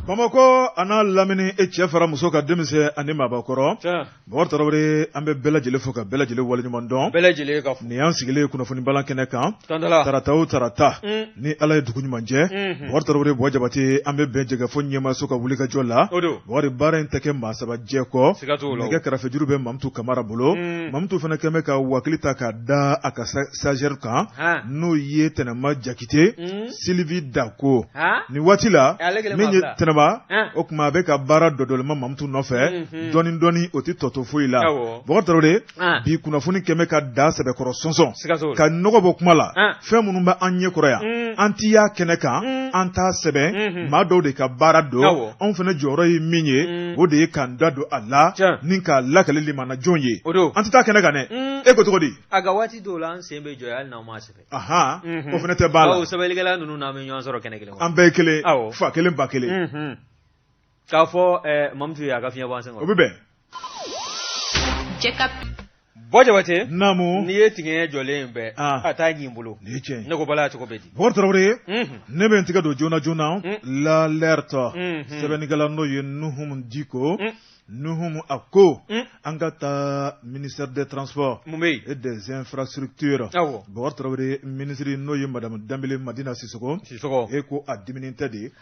Bamakɔ a n'a lamini, e cɛ fara muso ka, denmisɛn ani maabakɔrɔ. Bakari Tarawele, an bɛ bɛɛ lajɛlen fo ka bɛɛ lajɛlen waleɲuman dɔn. Bɛɛ lajɛlen ka fo. Nin y'an sigilen kunnafoni balan kɛnɛ kan. Tandala. Tarata o tarata. Ni Ala ye dugu ɲuman jɛ. Bakari Tarawele, Buwa Jabate, an bɛ bɛn jɛkafɔ ɲɛmaaso ka wulikajɔ la. O don. Bakari, baara in tɛ kɛ maa saba jɛ kɔ. Siga t'o la. Nɛgɛ karafejuru bɛ Mamutu Kamara bolo. Mamutu fana kɛn bɛ ka wakili ta k'a da a ka stagiaire kan. N'o ye Tɛnɛma Jakite. Sylvie Dako. Nin waati la, min ye Tɛnɛma, o tuma a bɛ ka baara dɔdɔlima Mamutu nɔfɛ dɔɔni dɔɔni, o tɛ tɔ to foyi la. Bakari Tarawele, bi kunnafoni kɛn bɛ ka da sɛbɛkɔrɔ sɔnsɔn ka nɔgɔ bɔ kuma la. Fɛn minnu bɛ an ɲɛ kɔrɔ yan, an ti y'a kɛnɛ kan, an t'a sɛbɛn, maa dɔw de ka baara don. Anw fana jɔyɔrɔ ye min ye, o de ye k'an da don a la ni k'a lakali limanajɔn ye. An tɛ taa kɛnɛ kan dɛ, e ko cogo di? A ka waati dɔw la, an sen bɛ jɔ hali n'aw m'a sɛbɛn. Ahan, o fana tɛ ban la. Bawo sɛbɛnnikɛla ninnu n'an bɛ ɲɔgɔn sɔrɔ kɛnɛ kelen kɔnɔ. An bɛɛ ye kelen, fa kelen ba kelen. K'a fɔ Mamutu ye a ka fiɲɛ bɔ an sen kɔrɔ. O bɛ bɛn. Buwa Jabate. Naamu. N'i ye tigɛ jɔlen bɛɛ. A t'a ɲin bolo. Nin ye tiɲɛ ye. Ne ko Bala cogo bɛ di? Bakari Tarawele. Ne bɛ n tɛgɛ don joona joona. L'alerte. Sɛbɛnnikɛla n'o ye Nuhumu Diko. Nuhumu a ko an ka taa ministère des transports mun bɛ yen et des infrastructures. Bakari Tarawele, ministre n'o ye madame Danbele Madina Sisɔkɔ. Sisɔkɔ. E ko a diminen tɛ de.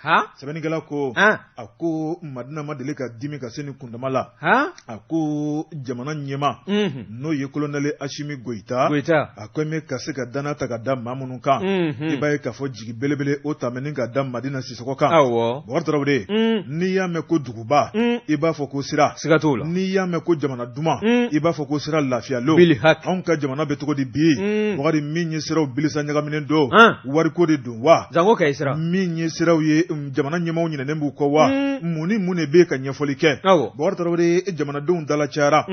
Sɛbɛnnikɛla ko a ko Madina ma deli ka dimi ka se nin kundama la. A ko jamana ɲɛmaa n'o ye colonel Asimi Goyita. Goyita. A ko bɛ ka se ka danaya ta ka da maa minnu kan. I b'a ye k'a fɔ jigi belebele o tɛmɛnen ka da Madina Sisɔkɔ kan. Bakari Tarawele, n'i y'a mɛn ko duguba, i b'a fɔ ko sira. Siga t'o la. N'i y'a mɛn ko jamana duman, i b'a fɔ ko sira lafiyalen. Anw ka jamana bɛ cogo di bi? Bakari, min ye siraw bilisa ɲagaminen don, wariko de don wa? Jango Kayi sira. Min ye siraw ye, jamana ɲɛmaaw ɲinɛnen b'u kɔ wa? Mun ni mun de bɛ ka ɲɛfɔli kɛ? Bakari Tarawele, jamanadenw dala cayara.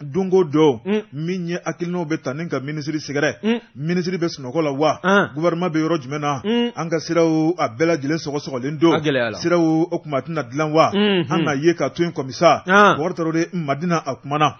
Don o don, min ye hakilinaw bɛ ta ni ka minisiri sɛgɛrɛ. Minisiri bɛ sunɔgɔ la wa? Gouvernement bɛ yɔrɔ jumɛn na? An ka siraw a bɛɛ lajɛlen sɔgɔsɔgɔlen don. A gɛlɛyala. Siraw o tuma a tɛna dilan wa? An n'a ye ka to yen comme ça. Bakari Tarawele, Madina a kumana.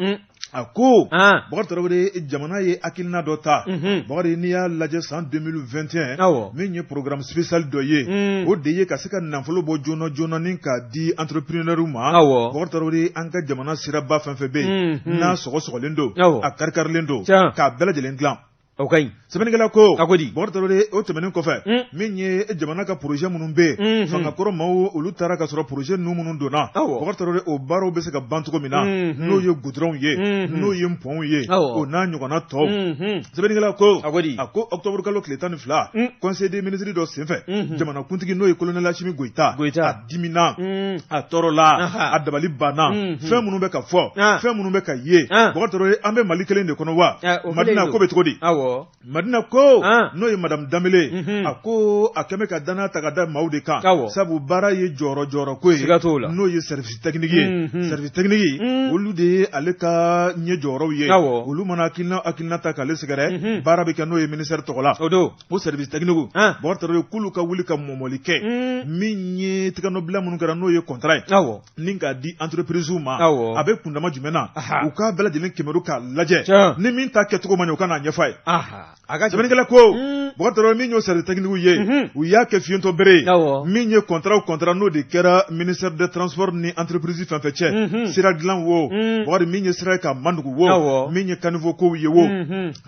A ko Bakari Tarawele, jamana ye hakilina dɔ ta. Bakari, n'i y'a lajɛ san 2021, min ye programme spécial dɔ ye, o de ye ka se ka nafolo bɔ joona joona ni k'a di entrepreneur ma. Bakari Tarawele, an ka jamana siraba fɛn fɛn bɛ yen n'a sɔgɔsɔgɔlen don, a karikarilen don, k'a bɛɛ lajɛlen dilan. O ka ɲi. Sɛbɛnnikɛla ko a ko di? Bakari Tarawele, o tɛmɛnen kɔfɛ, min ye jamana ka projet minnu bɛ yen, fanga kɔrɔ maaw olu taara ka sɔrɔ projet ninnu minnu donna, Bakari Tarawele, o baaraw bɛ se ka ban cogo min na, n'o ye goudronw ye, n'o ye pɔnw ye, o n'a ɲɔgɔnna tɔw. Sɛbɛnnikɛla ko a ko di? A ko octobre kalo tile 12, conseil des ministres dɔ senfɛ, jamanakuntigi n'o ye colonel Asimi Goyita, Goyita, a dimina, a tɔɔrɔla, a dabali banna. Fɛn minnu bɛ ka fɔ, fɛn minnu bɛ ka ye, Bakari Tarawele, an bɛ Mali kelen de kɔnɔ wa? Madina ko bɛ cogo di? Madina ko, n'o ye madame Danbele, a ko a kɛmɛ ka danaya ta ka da maaw de kan, sabu baara ye jɔyɔrɔ jɔyɔrɔ ko ye, n'o ye service technique ye. Service technique olu de ye ale ka ɲɛ jɔyɔrɔw ye. Olu mana hakilina ta k'ale sɛgɛrɛ, baara bɛ kɛ n'o ye ministère tɔgɔ la. O service technique, Bakari Tarawele, k'olu ka wuli ka mɔmɔli kɛ. Min ye tigɛnɔbila minnu kɛra, n'o ye contrat ye ni k'a di entreprise ma, a bɛ kundama jumɛn na, u k'a bɛɛ lajɛlen kɛmɛru k'a lajɛ, ni min ta kɛcogo man ɲi, u ka n'a ɲɛfɔ a ye. A ka Sɛbɛnnikɛla ko Bakari Tarawele, min y'o service technique ye, u y'a kɛ fiyentɔ bere ye. Min ye contrat o contrat n'o de kɛra ministère des transports ni entreprise fɛn fɛn cɛ, sira dilan wo, Bakari, min ye sira ye k'a mandugu wo, min ye caniveau kow ye wo,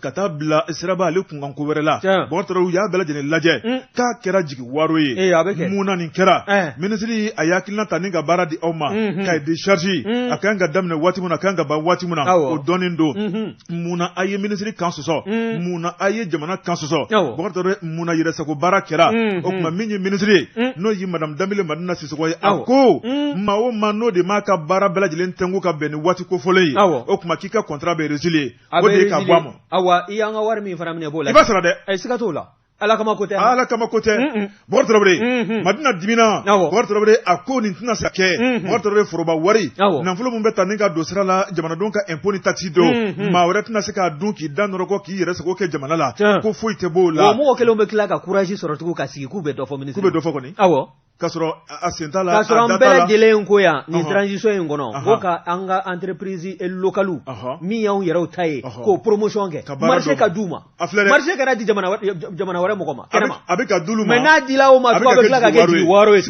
ka taa bila siraba ale kunkan ko wɛrɛ la, Bakari Tarawele, u y'a bɛɛ lajɛlen lajɛ k'a kɛra jigi waro ye. Mun na nin kɛra? Minisiri a ye hakilina ta ni ka baara di aw ma, cahier de charge a kan ka daminɛ waati min na, a kan ka ban waati min na, o dɔnnen don. Mun na a ye minisiri kan sɔsɔ? Mun na a ye jamana kan sɔsɔ? Bakari Tarawele, mun na yɛrɛsago baara kɛra? O tuma min ye minisiri ye, n'o ye madame Danbele Madina Sisɔkɔ ye, a ko maa o maa n'o de m'a ka baara bɛɛ lajɛlen tɛnku ka bɛn ni waati kofɔlen ye, o tuma k'i ka contrat bɛ résilier, o de ye ka bɔ a ma. Awa, i y'an ka wari min fana minɛ, b'o la. I b'a sara dɛ. Siga t'o la, Ala kama ko tɛ. Ala kama ko tɛ. Bakari Tarawele, Madina dimina. Bakari Tarawele, a ko nin tɛna se ka kɛ. Bakari Tarawele, foroba wari, nafolo min bɛ ta ni ka don sira la, jamanadenw ka impôt ni taxe don, maa wɛrɛ tɛna se k'a dun k'i da nɔrɔkɔ k'i yɛrɛ sago kɛ jamana la, ko foyi tɛ b'o la. Wa mɔgɔ kelenw bɛ tila ka courage sɔrɔ tugun ka sigi k'u bɛ dɔ fɔ ministre. K'u bɛ dɔ fɔ kɔni. K'a sɔrɔ a sen t'a la. K'a sɔrɔ an bɛɛ lajɛlen ko yan nin transition in kɔnɔ, ko ka an ka entreprise locale min y'anw yɛrɛw ta ye, k'o promotion kɛ, marché ka d'u ma. Marché kana di jamana wɛrɛ mɔgɔ ma kɛnɛma. A bɛ ka d'olu ma. Mais n'a dila o ma, a bɛ tila ka kɛ jigi waro ye.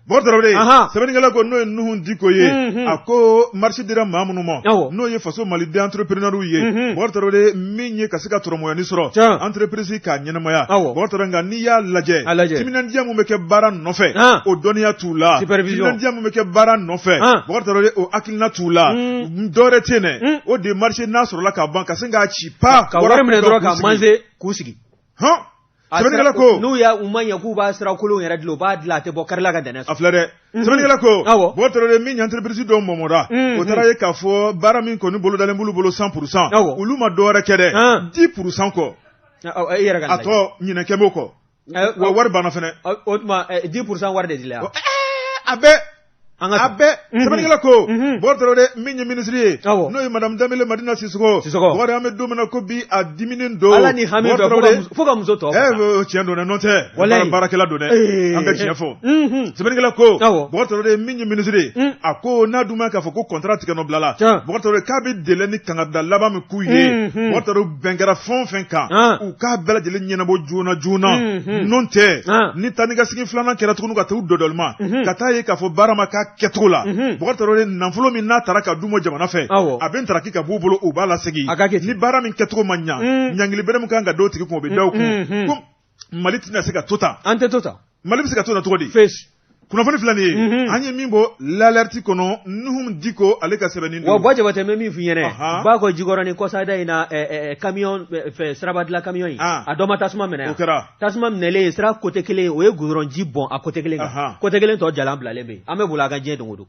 Bɔkari Tarawele, sɛbɛnnikɛla ko n'o ye Nuhun Diko ye, a ko marché dira maa minnu ma, n'o ye faso maliden entrepreneur ye, Bɔkari Tarawele, min ye ka se ka tɔrɔmɔɲɔni sɔrɔ entreprise k'a ɲɛnamaya, Bɔkari Tarawele, nka n'i y'a lajɛ, timinandiya min bɛ kɛ baara nɔfɛ, o dɔnniya t'u la, timinandiya min bɛ kɛ baara nɔfɛ, Bɔkari Tarawele, o hakilina t'u la. Dɔwɛrɛ tɛ yen dɛ, o de marché n'a sɔrɔla ka ban, ka sin k'a ci pa, ka wari minɛ dɔrɔn ka manger k'u sigi. Hɔn, sɛbɛnnikɛla ko n'u y'a u ma ɲɛ k'u b'a sira kolon yɛrɛ dilan, u b'a dilan, a tɛ bɔ kari la ka dɛnɛ sɔrɔ. A filɛ dɛ, sɛbɛnnikɛla ko Bɔkari Tarawele, min ye entreprise dɔw mɔmɔra, o taara ye k'a fɔ baara min kɔni bolodalen b'olu bolo 100%, olu ma dɔwɛrɛ kɛ dɛ, 10% kɔ. E yɛrɛ ka a tɔ ɲinɛ kɛ b'o kɔ, wa wari banna fɛnɛ. O tuma 10% wari de dila. A bɛɛ, a bɛɛ. Sɛbɛnnikɛla ko Bɔkari Tarawele, min ye minisiri ye, n'o ye madame Danbele Madina Sisɔkɔ, Bɔkari, an bɛ don min na ko bi, a diminen don. Ala ni hami fɛ fo ka muso tɔ. Tiɲɛ don dɛ, n'o tɛ baarakɛla don dɛ, an ka tiɲɛ fɔ. Sɛbɛnnikɛla ko Bɔkari Tarawele, min ye minisiri ye, a ko n'a dun ma k'a fɔ ko contrat tigɛ nɔ bilala, Bɔkari Tarawele, k'a bɛ délai ni kangarida laban min k'u ye, Bɔkari Tarawele, bɛn kɛra fɛn o fɛn kan, u k'a bɛɛ lajɛlen ɲɛnabɔ joona joona, n'o tɛ ni taa ni ka segin filanan kɛra tuguni ka taa u dɔdɔlima ka taa ye k'a fɔ baara ma k'a kɛcogo la, Bɔkari Tarawele, nafolo min n'a taara ka d'u ma jamana fɛ, a bɛ ntaraki ka b'u bolo, u b'a lasegin. Ni baara min kɛcogo ma ɲa, ɲangili bere min kan ka d'o tigi kun, o bɛ da o kun, ko Mali tɛna se ka to tan. An tɛ to tan. Mali bɛ se ka to tan cogo di? Kunnafoni filɛ nin ye, an ye min bɔ L'Alerte kɔnɔ, Nuhum Diko ale ka sɛbɛnni don. Wa Buwa Jabatɛ, n bɛ min f'i ɲɛna, ba kɔ Jikɔrɔni kɔsada in na, camion fɛ, siraba dilan camion in, a dɔ ma tasuma minɛ. O kɛra. Tasuma minɛlen, sira côté kelen, o ye goudron ji bɔn a côté kelen kan, côté kelen tɔ jalan bilalen bɛ yen. An bɛ boli a kan diɲɛ don o don.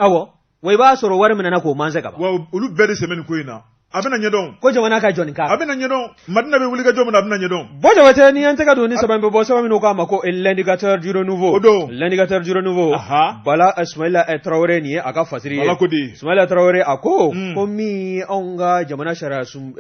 Awɔ, wa i b'a sɔrɔ wari minɛna k'o manger ka ban. Wa olu bɛɛ de sɛmɛ nin ko in na, a bɛna ɲɛdɔn. Ko jamana ka jɔni kan. A bɛna ɲɛdɔn, Madina bɛ wuli ka jɔ min na, a bɛna ɲɛdɔn. Buwa Jabatɛ, ni an tɛgɛ don ni sɛbɛn bɛ bɔ, sɛbɛn min k'a ma ko L'Indicateur du Renouveau. O don. L'Indicateur du Renouveau. Bala Sumayila Tarawele, nin ye a ka fasiri ye. Bala ko di. Sumayila Tarawele a ko ko min ye anw ka jamana sariya sun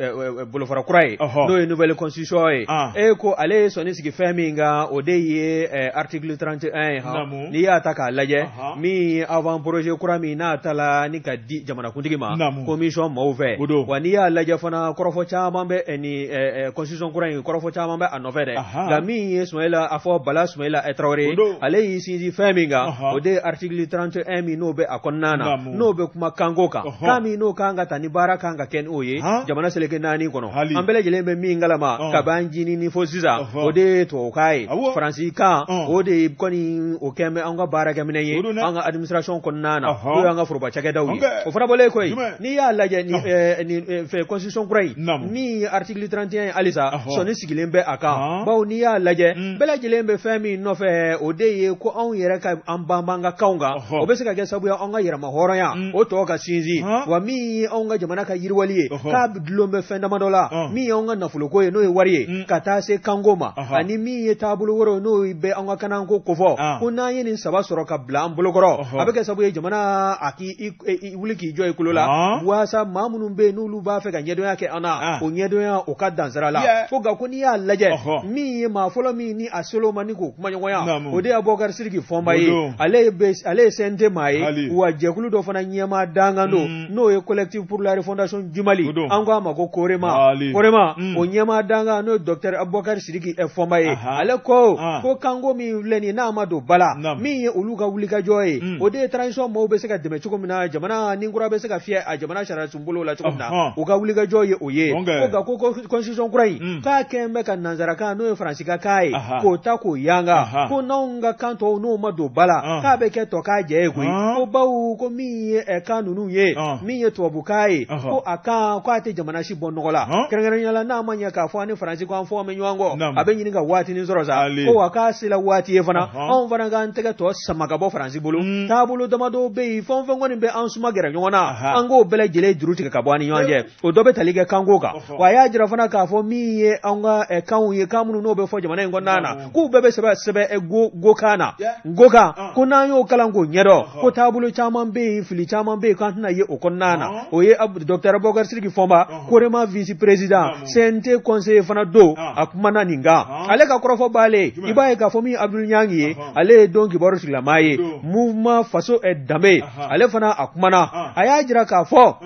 bolofara kura ye, n'o ye nouvelle constitution ye, e ko ale ye sɔnni sigi fɛn min kan, o de ye article 31 ye. Han, n'i y'a ta k'a lajɛ, min ye avant projet kura min n'a tala ni ka di jamanakuntigi ma commission maaw fɛ, wa n'i y'a lajɛ fana, kɔrɔfɔ caman bɛ ni constitution kura in, kɔrɔfɔ caman bɛ a nɔfɛ dɛ. Nka min ye Sumayila a fɔ, Bala Sumayila Tarawele, ale y'i sinsin fɛn min kan, o de ye article 31 min n'o bɛ a kɔnɔna na, n'o bɛ kuma kanko kan, kan min n'o kan ka ta ni baara kan ka kɛ n'o ye jamana seleke naani kɔnɔ. An bɛɛ lajɛlen bɛ min kalama kab'an jinin fo sisan, o de ye tubabukan ye, faransikan, o de kɔni o kɛn bɛ an ka baarakɛminɛn ye an ka administration kɔnɔna na, n'o y'an ka foroba cakɛdaw ye. O fana bɔlen kɔ yen, n'i y'a lajɛ nin fɛ constitution kura in, min ye article 31 ye, halisa sɔnni sigilen bɛ a kan, bawo n'i y'a lajɛ, bɛɛ lajɛlen bɛ fɛn min nɔfɛ, o de ye ko anw yɛrɛ ka an banban ka kanw kan, o bɛ se ka kɛ sababu ye an ka yɛrɛma hɔrɔnya o tɔ ka sinsin, wa min ye anw ka jamana ka yiriwali ye, k'a dulon bɛ fɛn damadɔ la, min ye anw ka nafoloko ye, n'o ye wari ye, ka taa se kanko ma, ani min ye taabolo wɛrɛw n'o bɛ an ka kanako kofɔ, ko n'an ye nin saba sɔrɔ ka bila an bolokɔrɔ, a bɛ kɛ sababu ye jamana a k'i wuli k'i jɔ i kolo la, waasa maa minnu bɛ yen n'olu b'a fɛ ka ɲɛdɔnya kɛ an na, o ɲɛdɔnya o ka dan sira la. Fo nka ko n'i y'a lajɛ, min ye maa fɔlɔ min ni a selo ma ni k'o kumaɲɔgɔnya, o de ye Abubakar Sidiki Fɔnba ye. Ale ye CNT maa ye, wa jɛkulu dɔ fana ɲɛmaa dankan don, n'o ye Collectif pour la refondation du Mali, an ko a ma ko Korema. Korema o ɲɛmaa dankan, n'o ye docteur Abubakar Sidiki Fɔnba ye, ale ko ko kanko min filɛ nin n'a ma don ba la, min ye olu ka wulikajɔ ye, o de ye transition maaw bɛ se ka dɛmɛ cogo min na, jamana ni kura bɛ se ka fiyɛ a jamana sariya sunbolo la cogo min na, u ka wulikajɔ ye o ye. Ko nka ko constitution kura in, k'a kɛn bɛ ka nansarakan, n'o ye faransi ka kan ye, k'o ta k'o yanga, ko n'anw ka kan tɔw n'o ma don ba la, k'a bɛ kɛ tɔ k'a jɛ ye koyi. Ko bawo ko min ye kan ninnu ye, min ye tubabukan ye, ko a kan ko a tɛ jamana si bɔ nɔgɔ la, kɛrɛnkɛrɛnnenya la n'a ma ɲɛ k'a fɔ an ni faransi ko an fɔ bɛ ɲɔgɔn kɔ, a bɛ ɲini ka waatinin sɔrɔ sa. Ko wa k'a sera waati ye fana, anw fana k'an tɛgɛ tɔ sama ka bɔ faransi bolo. Taabolo damadɔ bɛ yen, fɛn o fɛn kɔni bɛ an suma gɛrɛ ɲɔgɔn na, an k'o bɛɛ lajɛlen juru tigɛ ka bɔ an ni ɲɔgɔn cɛ. O dɔ bɛ tali kɛ kanko kan. Wa a y'a jira fana k'a fɔ min ye an ka kanw ye, kan minnu n'o bɛ fɔ jamana in kɔnɔna na, k'u bɛɛ bɛ sɛbɛn sɛbɛn gokan na, gokan, ko n'an y'o kalan k'o ɲɛdɔn, ko taabolo caman bɛ yen, fili caman bɛ yen k'an tɛna ye o kɔnɔna na. O ye docteur Abubakar Sidiki Fɔnba, Korema vice président, CNT conseiller fana don, a kumana nin kan. Ale ka kɔrɔfɔ b'ale, i b'a ye k'a fɔ min Abdul Ɲangi ye, ale ye don kibaru sigilama ye, mouvement Faso Danbe, ale fana a kumana, a y'a jira k'a fɔ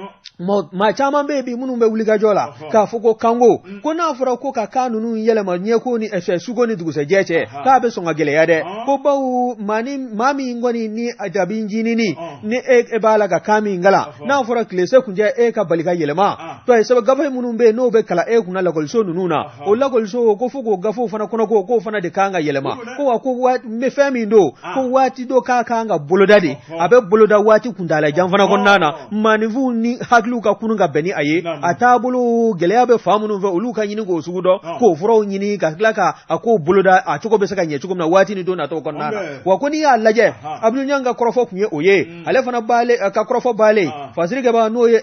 Maa caman bɛ yen bi minnu bɛ wulikajɔ la k'a fɔ ko kanko ko n'a fɔra ko ka kan ninnu yɛlɛma ɲɛko ni suko ni dugusɛjɛ cɛ k'a bɛ sɔn ka gɛlɛya dɛ, ko bawo maa ni maa min kɔni ni jabi ncinin ni e b'a la ka kan min kalan, n'a fɔra tile se kuncɛ e ka bali ka yɛlɛma to ye sabu gafe minnu bɛ yen n'o bɛ kalan e kunna lakɔliso ninnu na, o lakɔliso ko fo k'o gafew fana kɔnɔ ko k'o fana de kan ka yɛlɛma, ko wa ko fɛn min don ko waati dɔ k'a kan ka boloda de, a bɛ boloda waati kuntaala jan fana kɔnɔna na, maaninfinw ni hakiliw ka kunun ka bɛn ni a ye, a taabolo gɛlɛya bɛ fan minnu fɛ olu ka ɲini k'o sugu dɔn, k'o furaw ɲini ka tila ka a kow boloda a cogo bɛ se ka ɲɛ cogo min na waati ni don nataw kɔnɔna na. Wa ko n'i y'a lajɛ, Abdul Ɲang ka kɔrɔfɔ tun ye o ye, ale fana baale ka kɔrɔfɔ baale fasirikɛbaa n'o ye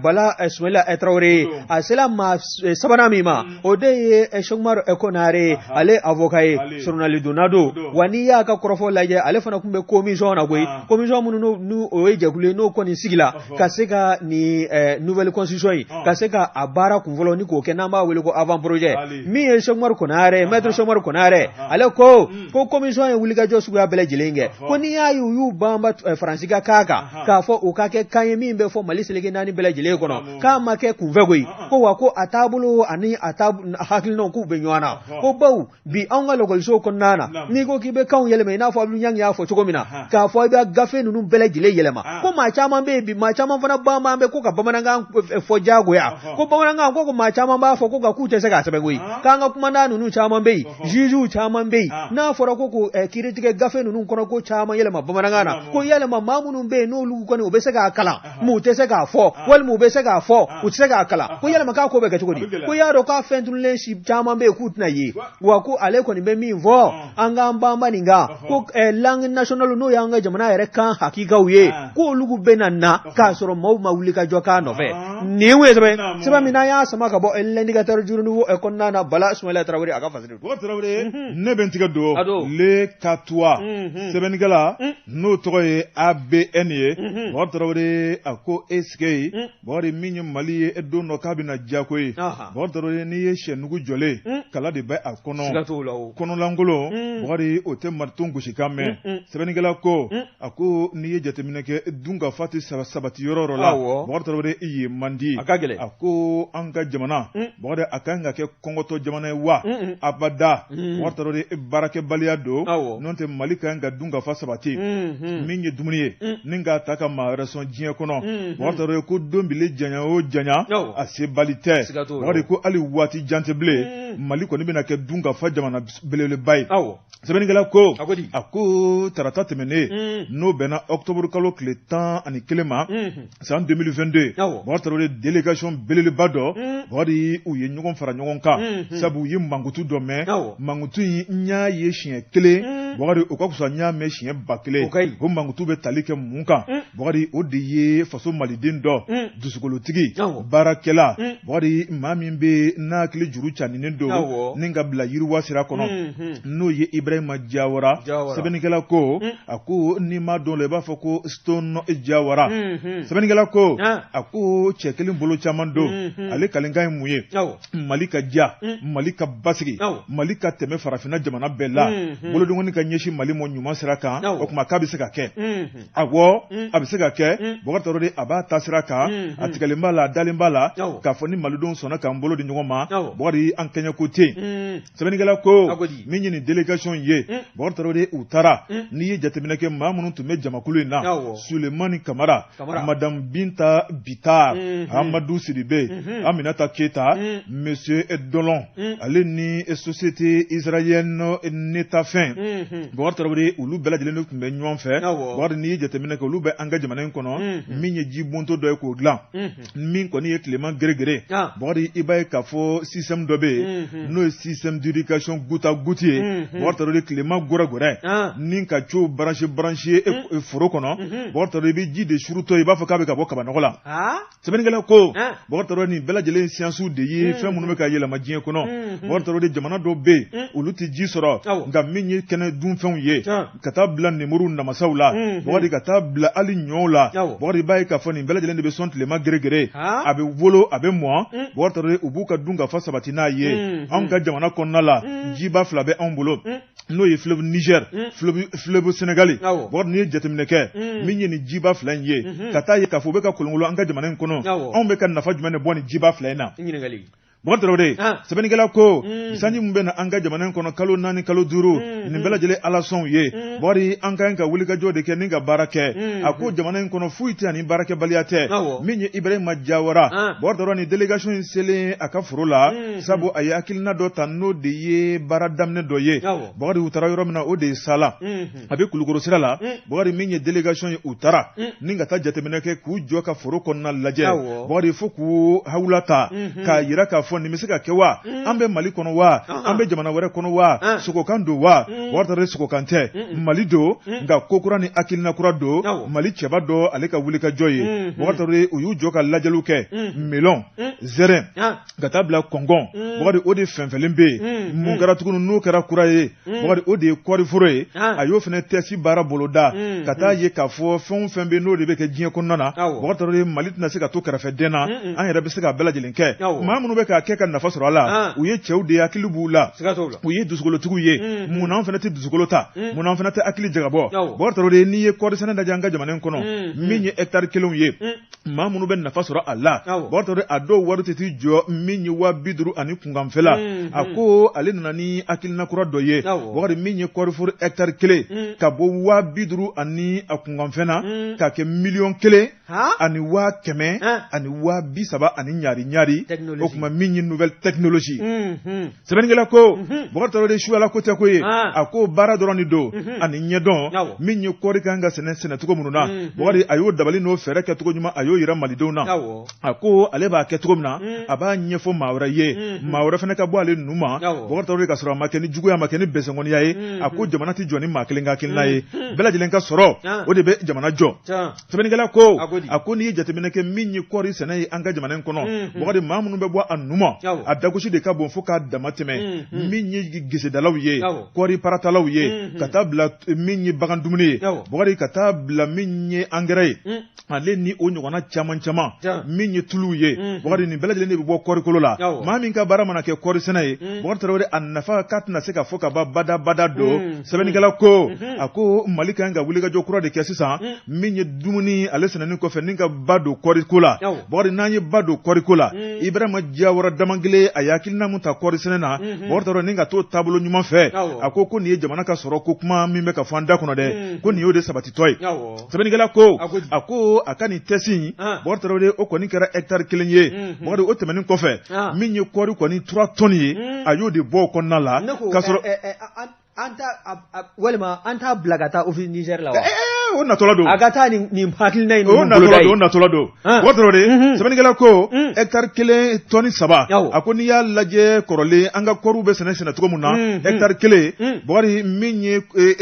Bala Sumayila Tarawele ye, a sera maa sabanan min ma, o de ye Sɛkumaru Konare ye, ale avocat ye, soronalidonna don. Wa n'i y'a ka kɔrɔfɔ lajɛ, ale fana tun bɛ commission na koyi, commission minnu n'o o ye jɛkulu ye n'o kɔni sigila ka se ka nin nouvelle constitution in ka se ka a baara kunfɔlɔ ni k'o kɛ n'an b'a wele ko avant projet. Min ye Sɛkumaru Konare, maître Sɛkumaru Konare, ale ko ko commission ye wulikajɔ suguya bɛɛ lajɛlen kɛ, ko n'i y'a ye u y'u banba Faransi ka kan kan k'a fɔ u ka kɛ kan ye min bɛ fɔ Mali seleke naani bɛɛ lajɛlen kɔnɔ, k'a ma kɛ kunfɛ koyi, ko wa ko a taabolo ani a hakilinaw k'u bɛ ɲɔgɔn na, ko bawo bi anw ka lakɔlisow kɔnɔna na, n'i ko k'i bɛ kanw yɛlɛma i n'a fɔ Abdul Ɲang y'a fɔ cogo min na, k'a fɔ i bɛ gafe ninnu bɛɛ lajɛlen yɛlɛma, ko maa caman bɛ yen bi, maa caman fana banban bɛ ko ka bamanankan fɔ diyagoya, ko bamanankan ko maa caman b'a fɔ ko nka k'u tɛ se k'a sɛbɛn koyi, k'an ka kumanda ninnu caman bɛ yen, jugew caman bɛ yen, n'a fɔra ko ko kiiritigɛ gafe ninnu kɔnɔ ko caman yɛlɛma bamanankan na, ko yɛlɛma maa minnu bɛ yen n'olu kɔni u bɛ se k'a kalan mais u tɛ se k'a fɔ, walima u bɛ se k'a fɔ u tɛ se k'a kalan, ko yɛlɛma k'a ko bɛ kɛ cogo di, ko y'a dɔn k'a fɛn tununnen si caman bɛ yen k'u tɛna ye. Wa ko ale kɔni bɛ min fɔ, an k'an banba nin kan, ko langue nationale n'o y'an ka jamana yɛrɛ kan hakikaw ye, k'olu bɛna na k'a sɔrɔ maaw ma wuli ka jɔ k'a nɔfɛ. Nin ye sɛbɛn sɛbɛn min n'an y'a sama ka bɔ L'Indicateur du Renouveau kɔnɔna na, Bala Sumayila Tarawele a ka fasiri. Bubakari Tarawele, ne bɛ n tigɛ don Le Katuwa sɛbɛnnikɛla n'o tɔgɔ ye ABN ye. Bubakari Tarawele, a ko est-ce que Bubakari min ye Mali ye e don dɔ k'a bɛna diya koyi. Bubakari Tarawele, n'i ye sɛnugu jɔlen kala de bɛ a kɔnɔ, kɔnɔlankolon Bubakari o tɛ mariton gosikan mɛn. Sɛbɛnnikɛla ko a ko n'i ye jateminɛ kɛ dunkafa tɛ sabati yɔrɔ yɔrɔ la, Bubakari Tarawele, i ye man di. A ka gɛlɛn. A ko an ka jamana Bubakari a kan ka kɛ kɔngɔtɔ jamana ye wa abada. Bubakari Tarawele, baarakɛbaliya don, n'o tɛ Mali kan ka dunkafa sabati min ye dumuni ye ni k'a ta ka maa wɛrɛ sɔn diɲɛ kɔnɔ. Bubakari Tarawele ko don bile janya o janya a sebali tɛ. Bubakari ko hali waati jan tɛ bilen, Mali kɔni bɛna kɛ dunkafa jamana belebeleba ye. Sɛbɛnnikɛla ko a ko tarata tɛmɛnen n'o bɛnna octobre kalo tile 11 ma san 2022, Bubakari Tarawele, délégation belebeleba dɔ Bubakari u ye ɲɔgɔn fara ɲɔgɔn kan, sabu u ye mankutu dɔ mɛn. Mankutu in n y'a ye siɲɛ kelen, Bubakari o ka fisa n y'a mɛn siɲɛ 1000. O mankutu bɛ tali kɛ mun kan? Bubakari o de ye faso maliden dɔ dusukolotigi baarakɛla, Bubakari maa min bɛ n'a hakili juru caninen don ni ka bila yiriwa sira kɔnɔ, n'o ye Ibrahima Jawara. Sɛbɛnnikɛla ko a ko n'i m'a dɔn la i b'a fɔ ko Stone Jawara. Sɛbɛnnikɛla ko a ko cɛ kelen bolo caman don, ale kalenkan ye mun ye? Mali ka diya, Mali ka basigi, Mali ka tɛmɛ farafinna jamana bɛɛ la, bolodenkɔni ka ɲɛsin Mali ma ɲuman sira kan. O tuma k'a bɛ se ka kɛ. Awɔ, a bɛ se ka kɛ. Bubakari Tarawele a b'a ta sira kan, a tigɛlen b'a la, a dalen b'a la k'a fɔ ni malidenw sɔnna k'an bolo di ɲɔgɔn ma, Bubakari an kɛɲɛ ko tɛ yen. Sɛbɛnnikɛla ko min ye nin délégation ye, Bubakari Tarawele, u taara. N'i ye jateminɛ kɛ maa minnu tun bɛ jamakulu in na, Sulemani Kamara, Madame Binta Bitar, Amadu Sidibe, Aminata Keyita, Monsieur Dolon, ale ni société israélienne Netafin, Bubakari Tarawele, olu bɛɛ lajɛlen tun bɛ ɲɔgɔn fɛ. Bubakari, n'i ye jateminɛ kɛ, olu bɛ an ka jamana in kɔnɔ min ye jibonto dɔ ye k'o dilan, min kɔni ye tilema gɛrɛgɛrɛ. Bubakari, i b'a ye k'a fɔ système dɔ bɛ yen n'o ye système d'irrigation goutte à goutte ye. Bubakari Tarawele, tilema gɛrɛgɛrɛ ni ka tuyau branché branché foro kɔnɔ, Bubakari Tarawele, i bɛ ji de surutɔ i b'a fɔ k'a bɛ ka bɔ kabanɔgɔ la. Sɛbɛnnikɛla ko Bubakari Tarawele, nin bɛɛ lajɛlen ye science de ye, fɛn minnu bɛ ka yɛlɛma diɲɛ kɔnɔ. Bubakari Tarawele, jamana dɔw bɛ yen olu tɛ ji sɔrɔ, nka min ye kɛnɛ dunfɛnw ye ka taa bila nemuru namasaw la Bukari ka taa bila hali ɲɔw la Bukari i b'a ye k'a fɔ nin bɛɛ lajɛlen de bɛ sɔn tilema geregere a bɛ wolo a bɛ mɔ Bukari Tarawele u b'u ka dunkafa sabati n'a ye anw ka jamana kɔnɔna la jiba fila bɛ anw bolo n'o ye fleuve Niger fleuve Sénégal Bukari n'i ye jateminɛ kɛ min ye nin jiba fila in ye ka taa ye k'a fɔ u bɛ ka kolonkolon an ka jamana in kɔnɔ anw bɛ ka nafa jumɛn de bɔ nin jiba fila in na Bukari Tarawele sɛbɛnnikɛla ko sanji min bɛ na an ka jamana in kɔnɔ kalo naani kalo duuru nin bɛɛ lajɛlen ala sɔnw ye Bukari an ka kan ka wulikajɔ de kɛ ni ka baara kɛ a ko jamana in kɔnɔ foyi tɛ yan ni baarakɛbaliya tɛ min ye Ibrahima Jawara Bukari Tarawele ni délégation in selen a ka foro la sabu a ye hakilina dɔ ta n'o de ye baara daminɛ dɔ ye Bukari u taara yɔrɔ min na o de ye Sala a bɛ Kulukoro sira la Bukari min ye délégation ye u taara ni ka taa jateminɛ kɛ k'u jɔ ka foro kɔnɔna lajɛ Bukari fo k'u hawula ta k'a jira k'a fɔ nin bɛ se ka kɛ wa an bɛ Mali kɔnɔ wa an bɛ jamana wɛrɛ kɔnɔ wa sogokan don wa Bukari Tarawele sogokan tɛ Mali don nka ko kura ni hakilina kura don Mali cɛba dɔ ale ka wulikajɔ ye Bukari Tarawele u y'u jɔ ka lajɛliw kɛ melon zɛrɛn ka taa bila kɔngɔn Bukari o de fɛnfɛlen bɛ yen mun kɛra tuguni n'o kɛra kura ye Bukari o de ye kɔɔriforo ye a y'o fana test baara boloda ka taa ye k'a fɔ fɛn o fɛn bɛ n'o de bɛ kɛ diɲɛ kɔnɔna na Bukari Tarawele Mali tɛna se ka to kɛrɛfɛden na an yɛrɛ bɛ se k'a bɛɛ lajɛlen kɛ maa minnu bɛ k'a kɛ ka nafa sɔrɔ a la u ye cɛw de ye hakili b'u la u ye dusukolotigiw ye mun na an fana tɛ dusukolo ta mun na an fana tɛ hakili jagabɔ Bukari Tarawele n'i ye kɔɔri sɛnɛ lajɛ an ka jamana in kɔnɔ min ye hectare kelenw ye maa minnu bɛ nafa sɔrɔ a la Bukari Tarawele a dɔw wari tɛ t'i jɔ min ye 50 000 ani kunkanfɛla a ko ale nana ni hakilina kura dɔ ye Bukari min ye kɔɔriforo hectare kelen ka bɔ 50 000 ani a kunkanfɛn na k'a kɛ miliyɔn 1 ani 100 000 ani 30 000 ani ɲari ɲari o tuma min ye nouvelle technologie Sɛbɛnnikɛla ko Bukari Tarawele suyala ko tɛ ko ye a ko baara dɔrɔn de don ani ɲɛdɔn min ye kɔɔri kan ka sɛnɛ sɛnɛcogo minnu na Bukari a y'o dabali n'o fɛɛrɛ kɛcogo ɲuman a y'o yira malidenw na a ko ale b'a kɛ cogo min na a b'a ɲɛfɔ maa wɛrɛ ye maa wɛrɛ fana ka bɔ ale nu ma Bukari Tarawele ka sɔrɔ a ma kɛ ni juguya a ma kɛ ni besengɔniya ye a ko jamana tɛ jɔ ni maa kelen ka hakilina ye bɛɛ lajɛlen ka sɔrɔ o de bɛ jamana jɔ Sɛbɛnnikɛla ko a ko n'i ye jateminɛ kɛ min ye kɔɔri sɛnɛ ye an ka jamana in kɔnɔ Bukari maa minnu bɛ bɔ a nu ma a dagosi de ka bon fo k'a dama tɛmɛ min ye gesedalaw ye kɔɔri paratalaw ye ka taa bila min ye bagan dumuni ye Bukari ka taa bila min ye angɛrɛ ye ale ni o ɲɔgɔnna caman caman min ye tuluw ye Bukari nin bɛɛ lajɛlen de bɛ bɔ kɔɔrikolo la maa min ka baara mana kɛ kɔɔri sɛnɛ ye Bukari Tarawele a nafa k'a tɛna se ka fɔ ka ban badabada don sɛbɛnnikɛla ko a ko Mali ka kan ka wulikajɔ kura de kɛ sisan min ye dumuni ale sɛnɛni kɔfɛ ni ka ba don kɔɔriko la Bukari n'an ye ba don kɔɔriko la Ibrahima Jawara Damangile a ye hakilina min ta kɔɔri sɛnɛ na Bukari Tarawele ni ka t'o taabolo ɲuman fɛ a ko ko nin ye jamana ka sɔrɔ ko kuma min bɛ ka fɔ an da kɔnɔ dɛ ko nin y'o de sabatitɔ ye sɛbɛnnikɛla ko a ko a ka nin test in Bukari Tarawele o kɔni kɛra hectare kelen ye Bukari o tɛmɛnen kɔfɛ min ye kɔɔri kɔni 3 tonnes ye a y'o de bɔ o kɔnɔna la k'a sɔrɔ An walima an t'a bila ka taa office Niger la wa o natɔla don a ka taa nin hakilina in o natɔla don o natɔla don Bukari Tarawele sɛbɛnnikɛla ko hectare kelen tɔni saba a ko n'i y'a lajɛ kɔrɔlen an ka kɔɔriw bɛ sɛnɛ sɛnɛ cogo min na hectare kelen Bukari min ye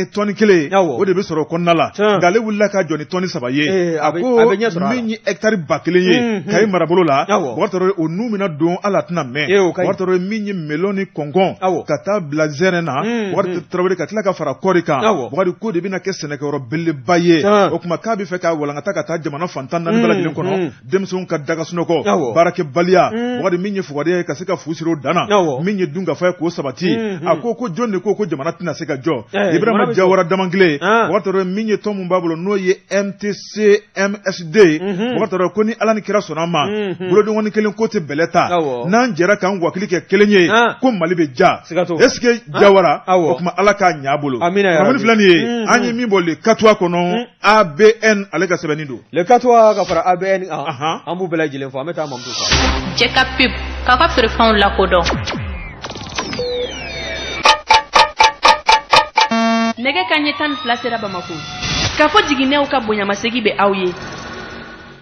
tɔni kelen o de bɛ sɔrɔ o kɔnɔna la nka ale wulila ka jɔ ni tɔni saba ye a ko min ye hectare 1000 ye Kayi marabolo la Bukari Tarawele o nun bɛna don hali a tɛna mɛn Bukari Tarawele min ye melon ni kɔngɔn ka taa bila zɛrɛn na Bukari Tarawele ka tila ka fara kɔɔri kan Bukari k'o de bɛna kɛ sɛnɛkɛyɔrɔ belebeleba ye o tuma k'a bɛ fɛ k'a walankata ka taa jamana fan 14 bɛɛ lajɛlen kɔnɔ denmisɛnw ka daga sunɔgɔ baarakɛbaliya Bukari min ye fugariya ye ka se ka fu siri o dan na min ye dunkafa ye k'o sabati a ko ko jɔn de ko ko jamana tɛna se ka jɔ Ibrahima Jawara Damangile Bukari Tarawele min ye tɔn min b'a bolo n'o ye MTCMSD Bukari Tarawele ko ni Ala ni kira sɔnna a ma bolodenkɔni kelen ko tɛ bɛlɛ ta n'an jɛra k'an wakili kɛ kelen ye ko Mali bɛ ja est-ce que Jawara o tuma Ala k'a ɲɛ a bolo kunnafoni filɛ nin ye an ye min bɔ Le Katuwa kɔnɔ ABN ale ka sɛbɛnni don Le Katuwa ka fara ABN kan an b'u bɛɛ lajɛlen fo an bɛ taa Mamutu kan Cɛ ka pub k'aw ka feerefɛnw lakodɔn nɛgɛ kanɲɛ 12 sera Bamakɔ k'a fɔ jiginɛw ka bonyamasegin bɛ aw ye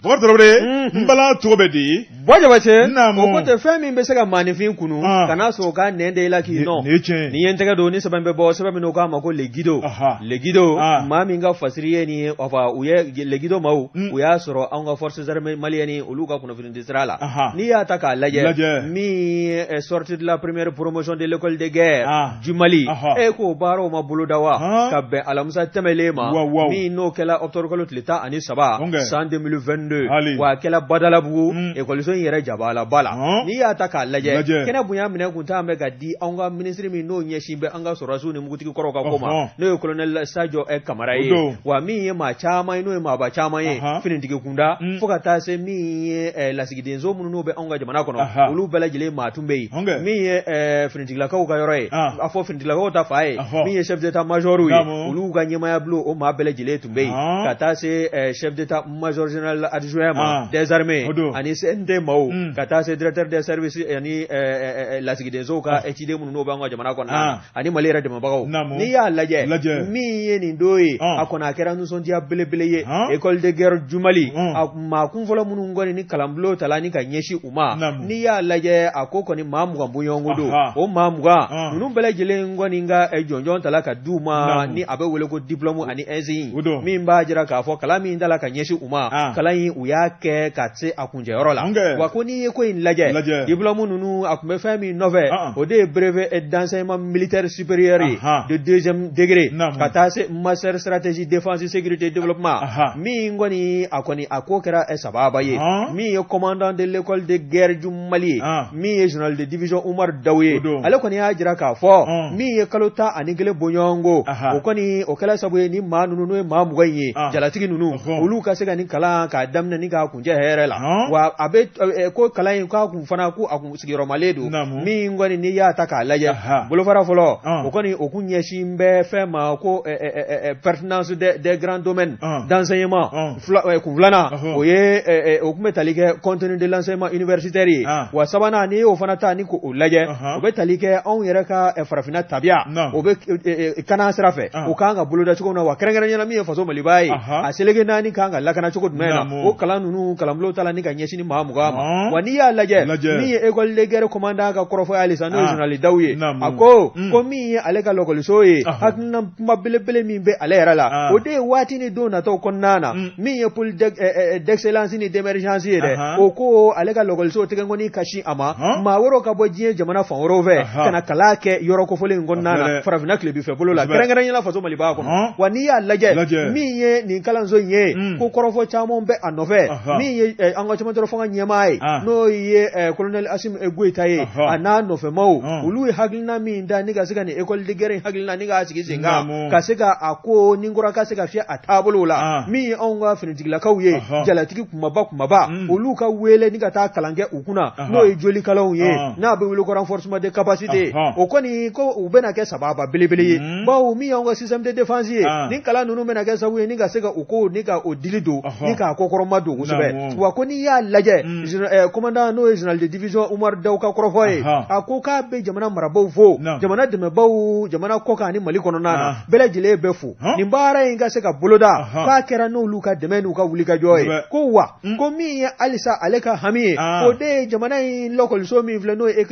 Bukari Tarawele n bala cogo bɛ di Buwa Jabate, o ko tɛ fɛn min bɛ se ka maaninfin kunu kana sɔn ka nɛn da i la k'i nɔ ni ye n tɛgɛ don ni sɛbɛn bɛ bɔ sɛbɛn min k'a ma ko Le Guido Le Guido maa min ka fasiri ye nin ye enfin u ye Le Guido maaw u y'a sɔrɔ anw ka forces armées maliennes olu ka kunnafoni di sira la n'i y'a ta k'a lajɛ min ye sortie de la première promotion de l'école de guerre du Mali e k'o baaraw ma boloda wa ka bɛn alamisa tɛmɛlen ma min n'o kɛla octobre kalo tile 13 san 2022 wa a kɛla Badalabugu ekɔliso in yɛrɛ jabalaba la n'i y'a ta k'a lajɛ kɛnɛ bonya minɛ kun t'an bɛ ka di anw ka minisiri min n'o ɲɛsin bɛ an ka sɔrɔdasiw ni mugutigi kɔrɔw ka ko ma n'o ye colonel Sajo Kamara ye wa min ye maa caman ye n'o ye maaba caman ye finitigi kunda fo ka taa se min ye lasigidenso minnu n'o bɛ anw ka jamana kɔnɔ olu bɛɛ lajɛlen maa tun bɛ yen min ye finitigilakaw ka yɔrɔ ye a fɔ finitigilakaw ta fan ye min ye chef d'état major ye olu ka ɲɛmaaya bulon o maa bɛɛ lajɛlen tun bɛ yen ka taa se chef d'état major général adjoint ma des armées ani CNT maaw ka taa se directeur des services ani lasigidensow ka ciden minnu n'o b'an ka jamana kɔnɔ ani Mali yɛrɛ dɛmɛbagaw n'i y'a lajɛ min ye nin don ye a kɔni a kɛra nisɔndiya belebele ye école de guerre du Mali a maa kunfɔlɔ minnu kɔni ni kalanbulon tala ni ka ɲɛsin u ma n'i y'a lajɛ a ko kɔni maa 20 bɔɲɔgɔnko don o maa 20 ninnu bɛɛ lajɛlen kɔni ka jɔnjɔn tala ka d'u ma ni a bɛ wele ko diplôme ani insigne min b'a jira k'a fɔ kalan min tala ka ɲɛsin u ma kalan in u y'a kɛ ka se a kuncɛyɔrɔ la wa ko n'i ye ko in lajɛ diplôme ninnu a tun bɛ fɛn min nɔfɛ o de ye brevet d'enseignement militaire supérieur ye de deuxième degré ka taa se master stratégie défense sécurité développement min kɔni a kɔni a ko kɛra sababa ye min ye commandant de l'école de guerre du Mali ye min ye général de division Umar Daw ye ale kɔni y'a jira k'a fɔ min ye kalo 11 bɔɲɔgɔnko o kɔni o kɛla sabu ye ni maa ninnu n'o ye maa 20 in ye jalatigi ninnu olu ka se ka nin kalan k'a daminɛ ni k'a kuncɛ hɛrɛ la wa a bɛ ko kalan in k'a kun fana ko a kun sigiyɔrɔmalen don min kɔni n'i y'a ta k'a lajɛ bolofara fɔlɔ o kɔni o kun ɲɛsin bɛ fɛn ma ko pertinence des grands domaines d'enseignement kun filanan o ye o tun bɛ tali kɛ contenu de l'enseignement universitaire ye wa sabanan n'i y'o fana ta ni k'o lajɛ o bɛ tali kɛ anw yɛrɛ ka farafinna tabiya o bɛ kana sira fɛ o kan ka boloda cogo min na wa kɛrɛnkɛrɛnnenya la min ye faso Maliba ye a seleke naani kan ka lakana cogo jumɛn na o kalan ninnu kalanbulon tala ni ka ɲɛsin ni maa 20 ma wa n'i y'a lajɛ min ye école de guerre commandant ka kɔrɔfɔ ye halisa n'o ye général Daw ye a ko ko min ye ale ka lakɔliso ye hakilina kuma belebele min bɛ ale yɛrɛ la o de ye waati ni don nataw kɔnɔna na min ye pôle d'excellence ni d'émergence ye dɛ o ko ale ka lakɔliso tɛgɛnkɔni ka sin a ma maa wɛrɛw ka bɔ diɲɛ jamana fan wɛrɛw fɛ ka na kalan kɛ yɔrɔ kofɔlen in kɔnɔna na farafinna tilebin fɛ bolo la kɛrɛnkɛrɛnnenya la faso Maliba kɔnɔ wa n'i y'a lajɛ min ye nin kalanso in ye ko kɔrɔfɔ caman bɛ a nɔfɛ min ye an ka cɛmancɛ fanga ɲɛmaa ye n'o ye colonel Assimi Goïta ye a n'a nɔfɛmaw olu ye hakilina min ta ni ka se ka nin école de guerre in hakilina ni k'a sigi sen kan ka se ka a ko ni kura ka se ka fiyɛ a taabolo la min ye anw ka finitigilakaw ye jalatigi kumaba kumaba olu ka wele ni ka taa kalan kɛ u kunna n'o ye joli kalanw ye n'a bɛ wele ko renforcement de capacité o kɔni ko u bɛna kɛ sababa belebele ye bawo min y'anw ka système de défense ye nin kalan ninnu bɛna kɛ sababu ye ni ka se ka u ko ni ka o dili don ni k'a kɔkɔrɔma don kosɛbɛ wa ko n'i y'a lajɛ commandant n'o ye général de division Umaru Daw ka kɔrɔfɔ ye a ko k'a bɛ jamana marabaaw fo jamana dɛmɛbaaw jamana kɔkan ani Mali kɔnɔna na bɛɛ lajɛlen bɛ fo nin baara in ka se ka boloda k'a kɛra n'olu ka dɛmɛ n'u ka wulikajɔ ye ko wa ko min ye halisa ale ka hami ye o de ye jamana in lakɔliso min filɛ n'o ye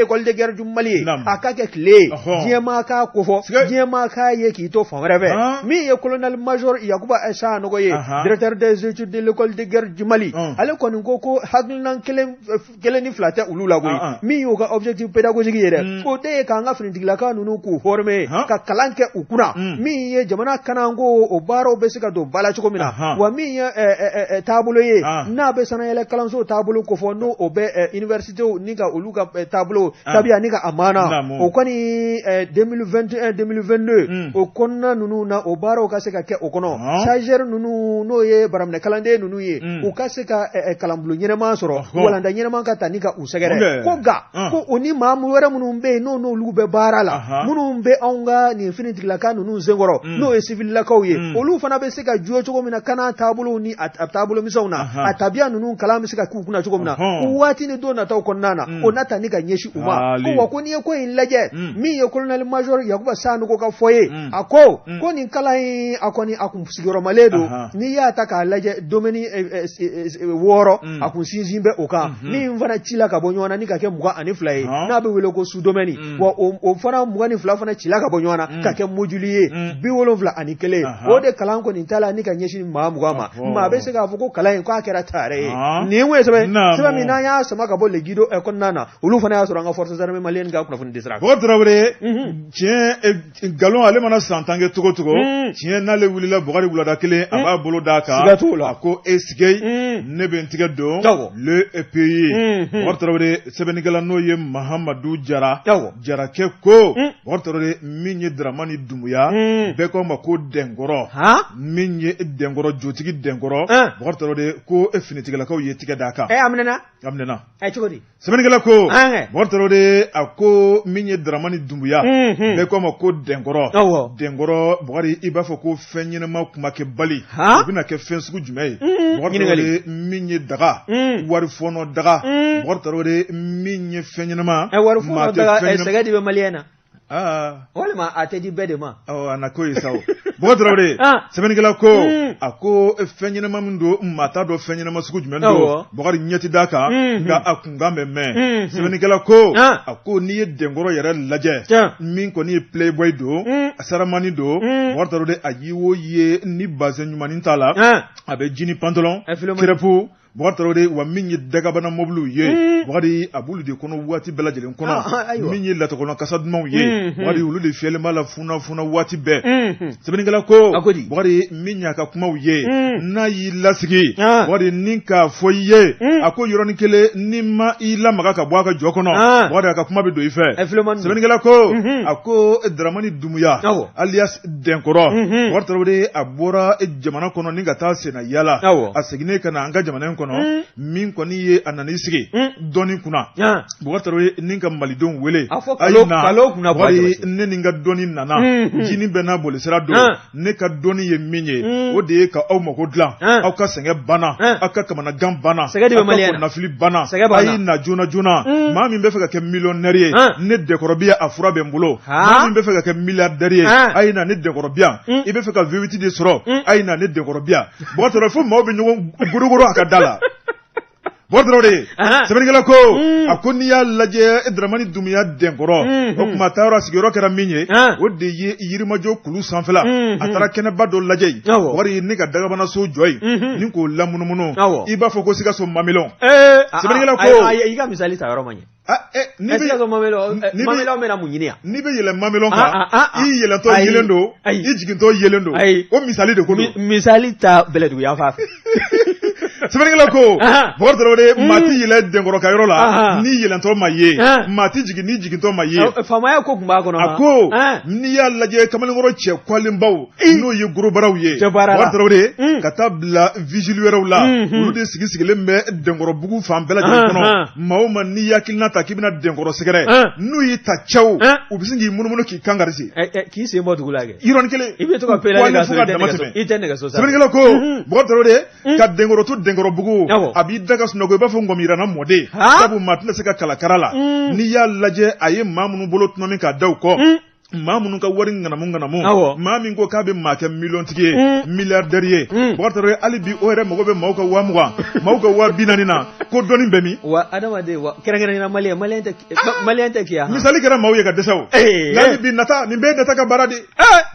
école de guerre du Mali ye a ka kɛ tile ye diɲɛmaa k'a kofɔ diɲɛmaa k'a ye k'i to fan wɛrɛ fɛ min ye colonel major Yakuba Sanogo ye directeur des études de l'école de guerre du Mali ale kɔni ko hakilina kelen kelen ni fila tɛ olu la koyi min y'u ka objectif pédagogique ye dɛ o de ye k'an ka finitigilaka ninnu k'u former ka kalan kɛ u kunna min ye jamana kananko o baaraw bɛ se ka don ba la cogo min na wa min ye taabolo ye n'a bɛ sanayɛlɛ kalanso taabolo kofɔ n'o o bɛ universitéw ni ka olu ka taabolo tabiya ni ka a maana o kɔni 2021 2022 o kɔnɔna ninnu na o baaraw ka se ka kɛ o kɔnɔ stagiaire ninnu n'o ye baraminɛ kalanden ninnu ye u ka se ka kalanbulon ɲɛnama sɔrɔ walanda ɲɛnama ka ta ni ka u sɛgɛrɛ ko nka ko o ni maa wɛrɛ minnu bɛ yen n'o n'olu bɛ baara la minnu bɛ anw ka nin finitigilaka ninnu senkɔrɔ n'o ye sivililakaw ye olu fana bɛ se ka jo cogo min na kana taabolo ni a taabolo misɛnw na a tabiya ninnu kalan bɛ se ka k'u kunna cogo min na waati ni don nataw kɔnɔna na o na ta ni ka ɲɛsin u ma ko wa ko n'i ye ko in lajɛ min ye colonel major Yakuba Sanogo ka fɔ ye a ko ko nin kalan in a kɔni a kun sigiyɔrɔmalen don n'i y'a ta k'a lajɛ domaine 6 a kun sinsin bɛ o kan, min fana cila ka bɔ ɲɔgɔn na ni ka kɛ 22 ye, n'a bɛ wele ko sous-domaine. Wa o fana 22 fana cila ka bɔ ɲɔgɔn na ka kɛ module ye 71. O de kalan kɔni ta la ni ka ɲɛsin maa 20 ma. Maa bɛ se k'a fɔ ko kalan in k'a kɛra tare ye. Nin ye sɛbɛn sɛbɛn min n'an y'a sama ka bɔ Le Guidon kɔnɔna na, olu fana y'a sɔrɔ an ka forces armées maliennes ka kunnafoni di sira. Bɔkari Tarawele, tiɲɛ nkalon ale mana san 10 kɛ cogo cogo, tiɲɛ n'ale wulila Bɔkari wulada kelen, a b'a bolo d'a kan. Siga t'o la. A ko e sigi, ne bɛ n tigɛ don le pays. Bɔkari Tarawele, sɛbɛnnikɛla n'o ye Mahamadu Jara, Jarakɛ ko Bɔkari Tarawele, min ye Dramani Dunbuya, bɛɛ ko a ma ko Dɛnkɔrɔ, min ye Dɛnkɔrɔ jotigi Dɛnkɔrɔ, Bɔkari Tarawele ko finitigilakaw ye tigɛ d'a kan. A minɛna. A minɛna. Cogo di? Sɛbɛnnikɛla ko Bɔkari Tarawele, a ko min ye Dramani Dunbuya, bɛɛ ko a ma ko Dɛnkɔrɔ. Dɛnkɔrɔ Bɔkari, i b'a fɔ ko fɛn ɲɛnama kuma kɛ bali, o bɛna kɛ fɛn sugu jumɛn ye? Bɔkari Tarawele, min ye daga wari fɔnɔ daga, Bɔkari Tarawele, min ye fɛn ɲɛnama wari fɔnɔ daga, sɛgɛ de bɛ maliyɛn na. Walima a tɛ di bɛɛ de ma. A na ko ye sa. Bɔkari Tarawele, sɛbɛnnikɛla ko a ko fɛn ɲɛnama min don, maa t'a dɔn fɛn ɲɛnama sugu jumɛn don. Bɔkari ɲɛ tɛ d'a kan, nka a kunkan bɛ mɛn. Sɛbɛnnikɛla ko a ko n'i ye Dɛnkɔrɔ yɛrɛ lajɛ, min kɔni ye playboy don, saramani don, Bɔkari Tarawele, a ye o ye ni bazɛn ɲumannin t'a la, a bɛ jean pantalon crêpe. Bɔkari Tarawele, wa min ye dagabana mɔbiliw ye, Bɔkari, a b'olu de kɔnɔ waati bɛɛ lajɛlen kɔnɔ, min ye latɔkɔnɔ kasa dumanw ye, Bɔkari, olu de fiyɛlen b'a la funa funa waati bɛɛ. Sɛbɛnnikɛla ko Bɔkari, min y'a ka kumaw ye, n'a y'i lasigi Bɔkari ni k'a fɔ i ye, a ko yɔrɔnin kelen n'i ma i lamaga ka bɔ a ka jɔ kɔnɔ, Bɔkari, a ka kuma bɛ don i fɛ. Sɛbɛnnikɛla ko a ko Dramani Dunbuya alias Dɛnkɔrɔ, Bɔkari Tarawele, a bɔra jamana kɔnɔ ni ka taa senna yala, a seginnen ka na an ka jamana in kɔnɔ, min kɔni ye a nan'i sigi dɔnni kunna, Bɔkari Tarawele, ni ka malidenw wele, a ye na Bɔkari, ne ni n ka dɔnni nana, jinin bɛɛ n'a bolisira don. Ne ka dɔnni ye min ye, o de ye ka aw mako dilan, aw ka sɛgɛn banna, aw ka kamanagan banna, aw ka kɔnɔnafili banna, a ye na joona joona. Maa min bɛ fɛ ka kɛ millionnaire ye, ne Dɛnkɔrɔ bi yan, a fura bɛ n bolo. Maa min bɛ fɛ ka kɛ milliardaire ye, a ye na, ne Dɛnkɔrɔ bi yan. I bɛ fɛ ka V8 de sɔrɔ, a ye na, ne Dɛnkɔrɔ bi yan. Bɔkari Tarawele, fo maaw bɛ ɲɔgɔn gorogoro a ka da la. Bɔkari Tarawele, sɛbɛnnikɛla ko a ko n'i y'a lajɛ Dramani Dunbuya Dɛnkɔrɔ, o tuma taayɔrɔ a sigiyɔrɔ kɛra min ye, o de ye Yirimajɔ kulu sanfɛla. A taara kɛnɛba dɔ lajɛ yen, Bɔkari, ni ka dagabanaso jɔ yen ni k'o lamunumunu, i b'a fɔ ko Sikaso mamelɔn. Sɛbɛnnikɛla ko i ka misali ta yɔrɔ ma ɲɛ. Sikaso mamelɔn, mamelɔn bɛna mun ɲini yan? N'i bɛ yɛlɛ mamelɔn kan, i yɛlɛntɔ yelen don, i jigintɔ yelen don, o misali de ko don. Misali ta Bɛlɛdugu yan fan fɛ. Sɛbɛnnikɛla ko Bɔkari Tarawele, maa tɛ yɛlɛ Dɛnkɔrɔ ka yɔrɔ la n'i yɛlɛntɔ ma ye, maa tɛ jigin n'i jigintɔ ma ye. Faamaya ko tun b'a kɔnɔ. A ko n'i y'a lajɛ kamalenkɔrɔ cɛ kwalenbaw, n'o ye gorobaraw ye, Bɔkari Tarawele, ka taa bila vigile wɛrɛw la, olu de sigi sigilen bɛ Dɛnkɔrɔbugu fan bɛɛ lajɛlen kɔnɔ. Maa o maa n'i hakilina ta k'i bɛna Dɛnkɔrɔ sɛgɛrɛ, n'u y'i ta cɛw, u bɛ sin k'i munumunu k'i kan kari sen. K'i sen bɔ dugu la kɛ. Yɔrɔnin kelen. I bɛ to ka pela k'a sɔrɔ i tɛ nɛgɛso sanfɛ. Sɛbɛnnikɛla ko Bɔkari Tarawele, ka Dɛnkɔrɔ to Dɛnkɔrɔbugu, a b'i da ka sunɔgɔ i b'a fɔ ngɔmiyiranna mɔden, sabu maa tɛna se ka kala kari a la. N'i y'a lajɛ, a ye maa minnu bolo tɔnɔmi k'a da u kɔ, maa minnu ka wari ŋanamu ŋanamu, maa min ko k'a bɛ maa kɛ miliyɔntigi ye, milliardaire ye, Bɔkari Tarawele, hali bi o yɛrɛ mago bɛ maaw ka 20,000, maaw ka 40,000 na, ko dɔnni bɛ min? Wa adamaden, wa kɛrɛnkɛrɛnnenya maliyɛn, maliyɛn tɛ maliyɛn tɛ kiya. Misali kɛra maaw ye ka dɛsɛ o. Nka hali bi nata nin bɛɛ ye nata ka baara de ye.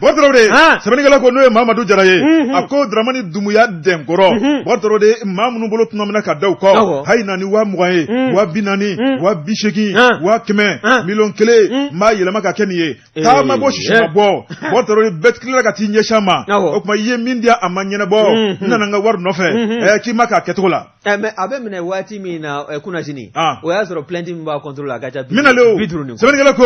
Bɔkari Tarawele, sɛbɛnnikɛla ko n'o ye Mamadu Jara ye, a ko Dramani Dunbuya Dɛnkɔrɔ, Bɔkari Tarawele, maa minnu bolo tɔnɔmina ka da u kɔ, hali na ni 20,000 ye, 40,000, 80,000, 100,000, 1,000,000, n b'a yɛlɛma ka kɛ nin ye. Taa ma bɔ, sisi ma bɔ, Bɔkari Tarawele, bɛɛ tilala ka t'i ɲɛsin a ma. O tuma i ye min di a ma ɲɛnabɔ, n nana n ka wari nɔfɛ, k'i ma k'a kɛcogo la. Mais a bɛ minɛ waati min na kunasini, o y'a sɔrɔ plainte min b'a contre la a ka ca 50 ni sɛbɛnnikɛla ko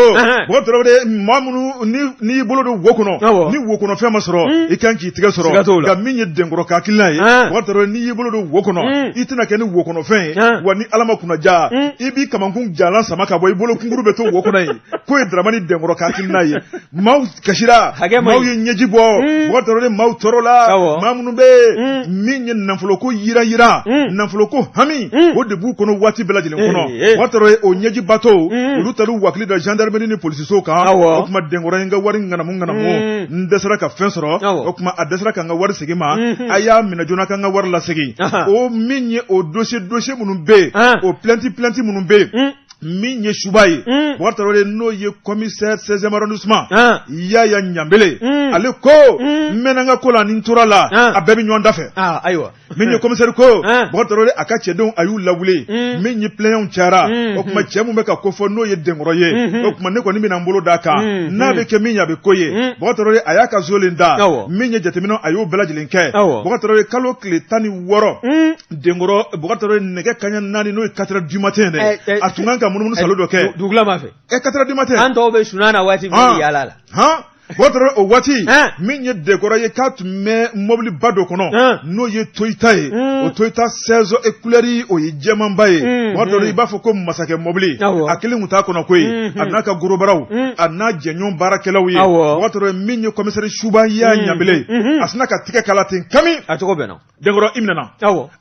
Bɔkari Tarawele, maa minnu n'i y'i bolo don wo kɔnɔ, ni wo kɔnɔ fɛn ma sɔrɔ, i kan k'i tigɛ sɔrɔ. Nka min ye Dɛnkɔrɔ ka hakilina ye, Bɔkari Tarawele, n'i y'i bolo don wo kɔnɔ, i tɛna kɛ ni wo kɔnɔ fɛn ye. Wa ni Ala ma kunnaja, i b'i kamankun jalan sama ka bɔ, i bolo kunkuru bɛ to wo kɔnɔ yen. K'o ye Dramani Dɛnkɔrɔ ka hakilina ye. Maaw kasira, maaw ye ɲɛji bɔ, Bɔkari Tarawele, maaw tɔɔrɔla, maa minnu bɛ min ye nafoloko yiran yiran. nafolo ko hami o de b'u kɔnɔ waati bɛɛ lajɛlen kɔnɔ. Bubakari Tarawele, o ɲɛjibatɔw, olu taar'u wakili da gendarmerie ni polisisow kan. O tuma Denkɔrɔ ye n ka wari ŋanamu ŋanamu, n dɛsɛra ka fɛn sɔrɔ, o tuma a dɛsɛra ka n ka wari segin ma, a y'a minɛ joona ka n ka wari lasegin. O min ye o dossier minnu bɛ yen, o plainte minnu bɛ yen, min ye suba ye, Bubakari Tarawele, n'o ye commissaire 16e arrondissement Yaya Ɲanbele, ale ko n mɛnna n ka ko la ni n tora la, a bɛɛ bɛ ɲɔgɔn da fɛ. Ayiwa, min ye commissaire ko, Bubakari Tarawele, a ka cɛdenw a y'u lawuli. Min ye plaignants cayara, o tuma cɛ mun bɛ ka ko fɔ n'o ye Denkɔrɔ ye, o tuma ne kɔni bɛna n bolo d'a kan, n'a bɛ kɛ min ye a bɛ ko ye. Bubakari Tarawele, a y'a ka zolen da, min ye jateminɛ a y'o bɛɛ lajɛlen kɛ. Bubakari Tarawele, kalo tile 16, Denkɔrɔ, Bubakari Tarawele, nɛgɛ kaɲɛ 4, n'o ye 4 heures du matin dɛ, a tun kan ka munumunu salo dɔ kɛ dugulama fɛ. 4 heures du matin, an tɔw bɛ sunaa na waati min, yaala la. Han, Bubakari, o waati min ye Denkɔrɔ ye k'a tun bɛ mɔbiliba dɔ kɔnɔ, n'o ye Toyota ye, o Toyota 16 et couleur o ye jɛmanba ye. Bubakari, i b'a fɔ ko masakɛ mɔbili, a kelen tun t'a kɔnɔ koyi, a n'a ka gorobaraw, a n'a jɛɲɔgɔn baarakɛlaw ye. Bubakari, min ye commissaire Suba y'a Ɲanbele, a sinna ka tigɛ kala ten kami. A cogo bɛnna. Denkɔrɔ, i minɛna.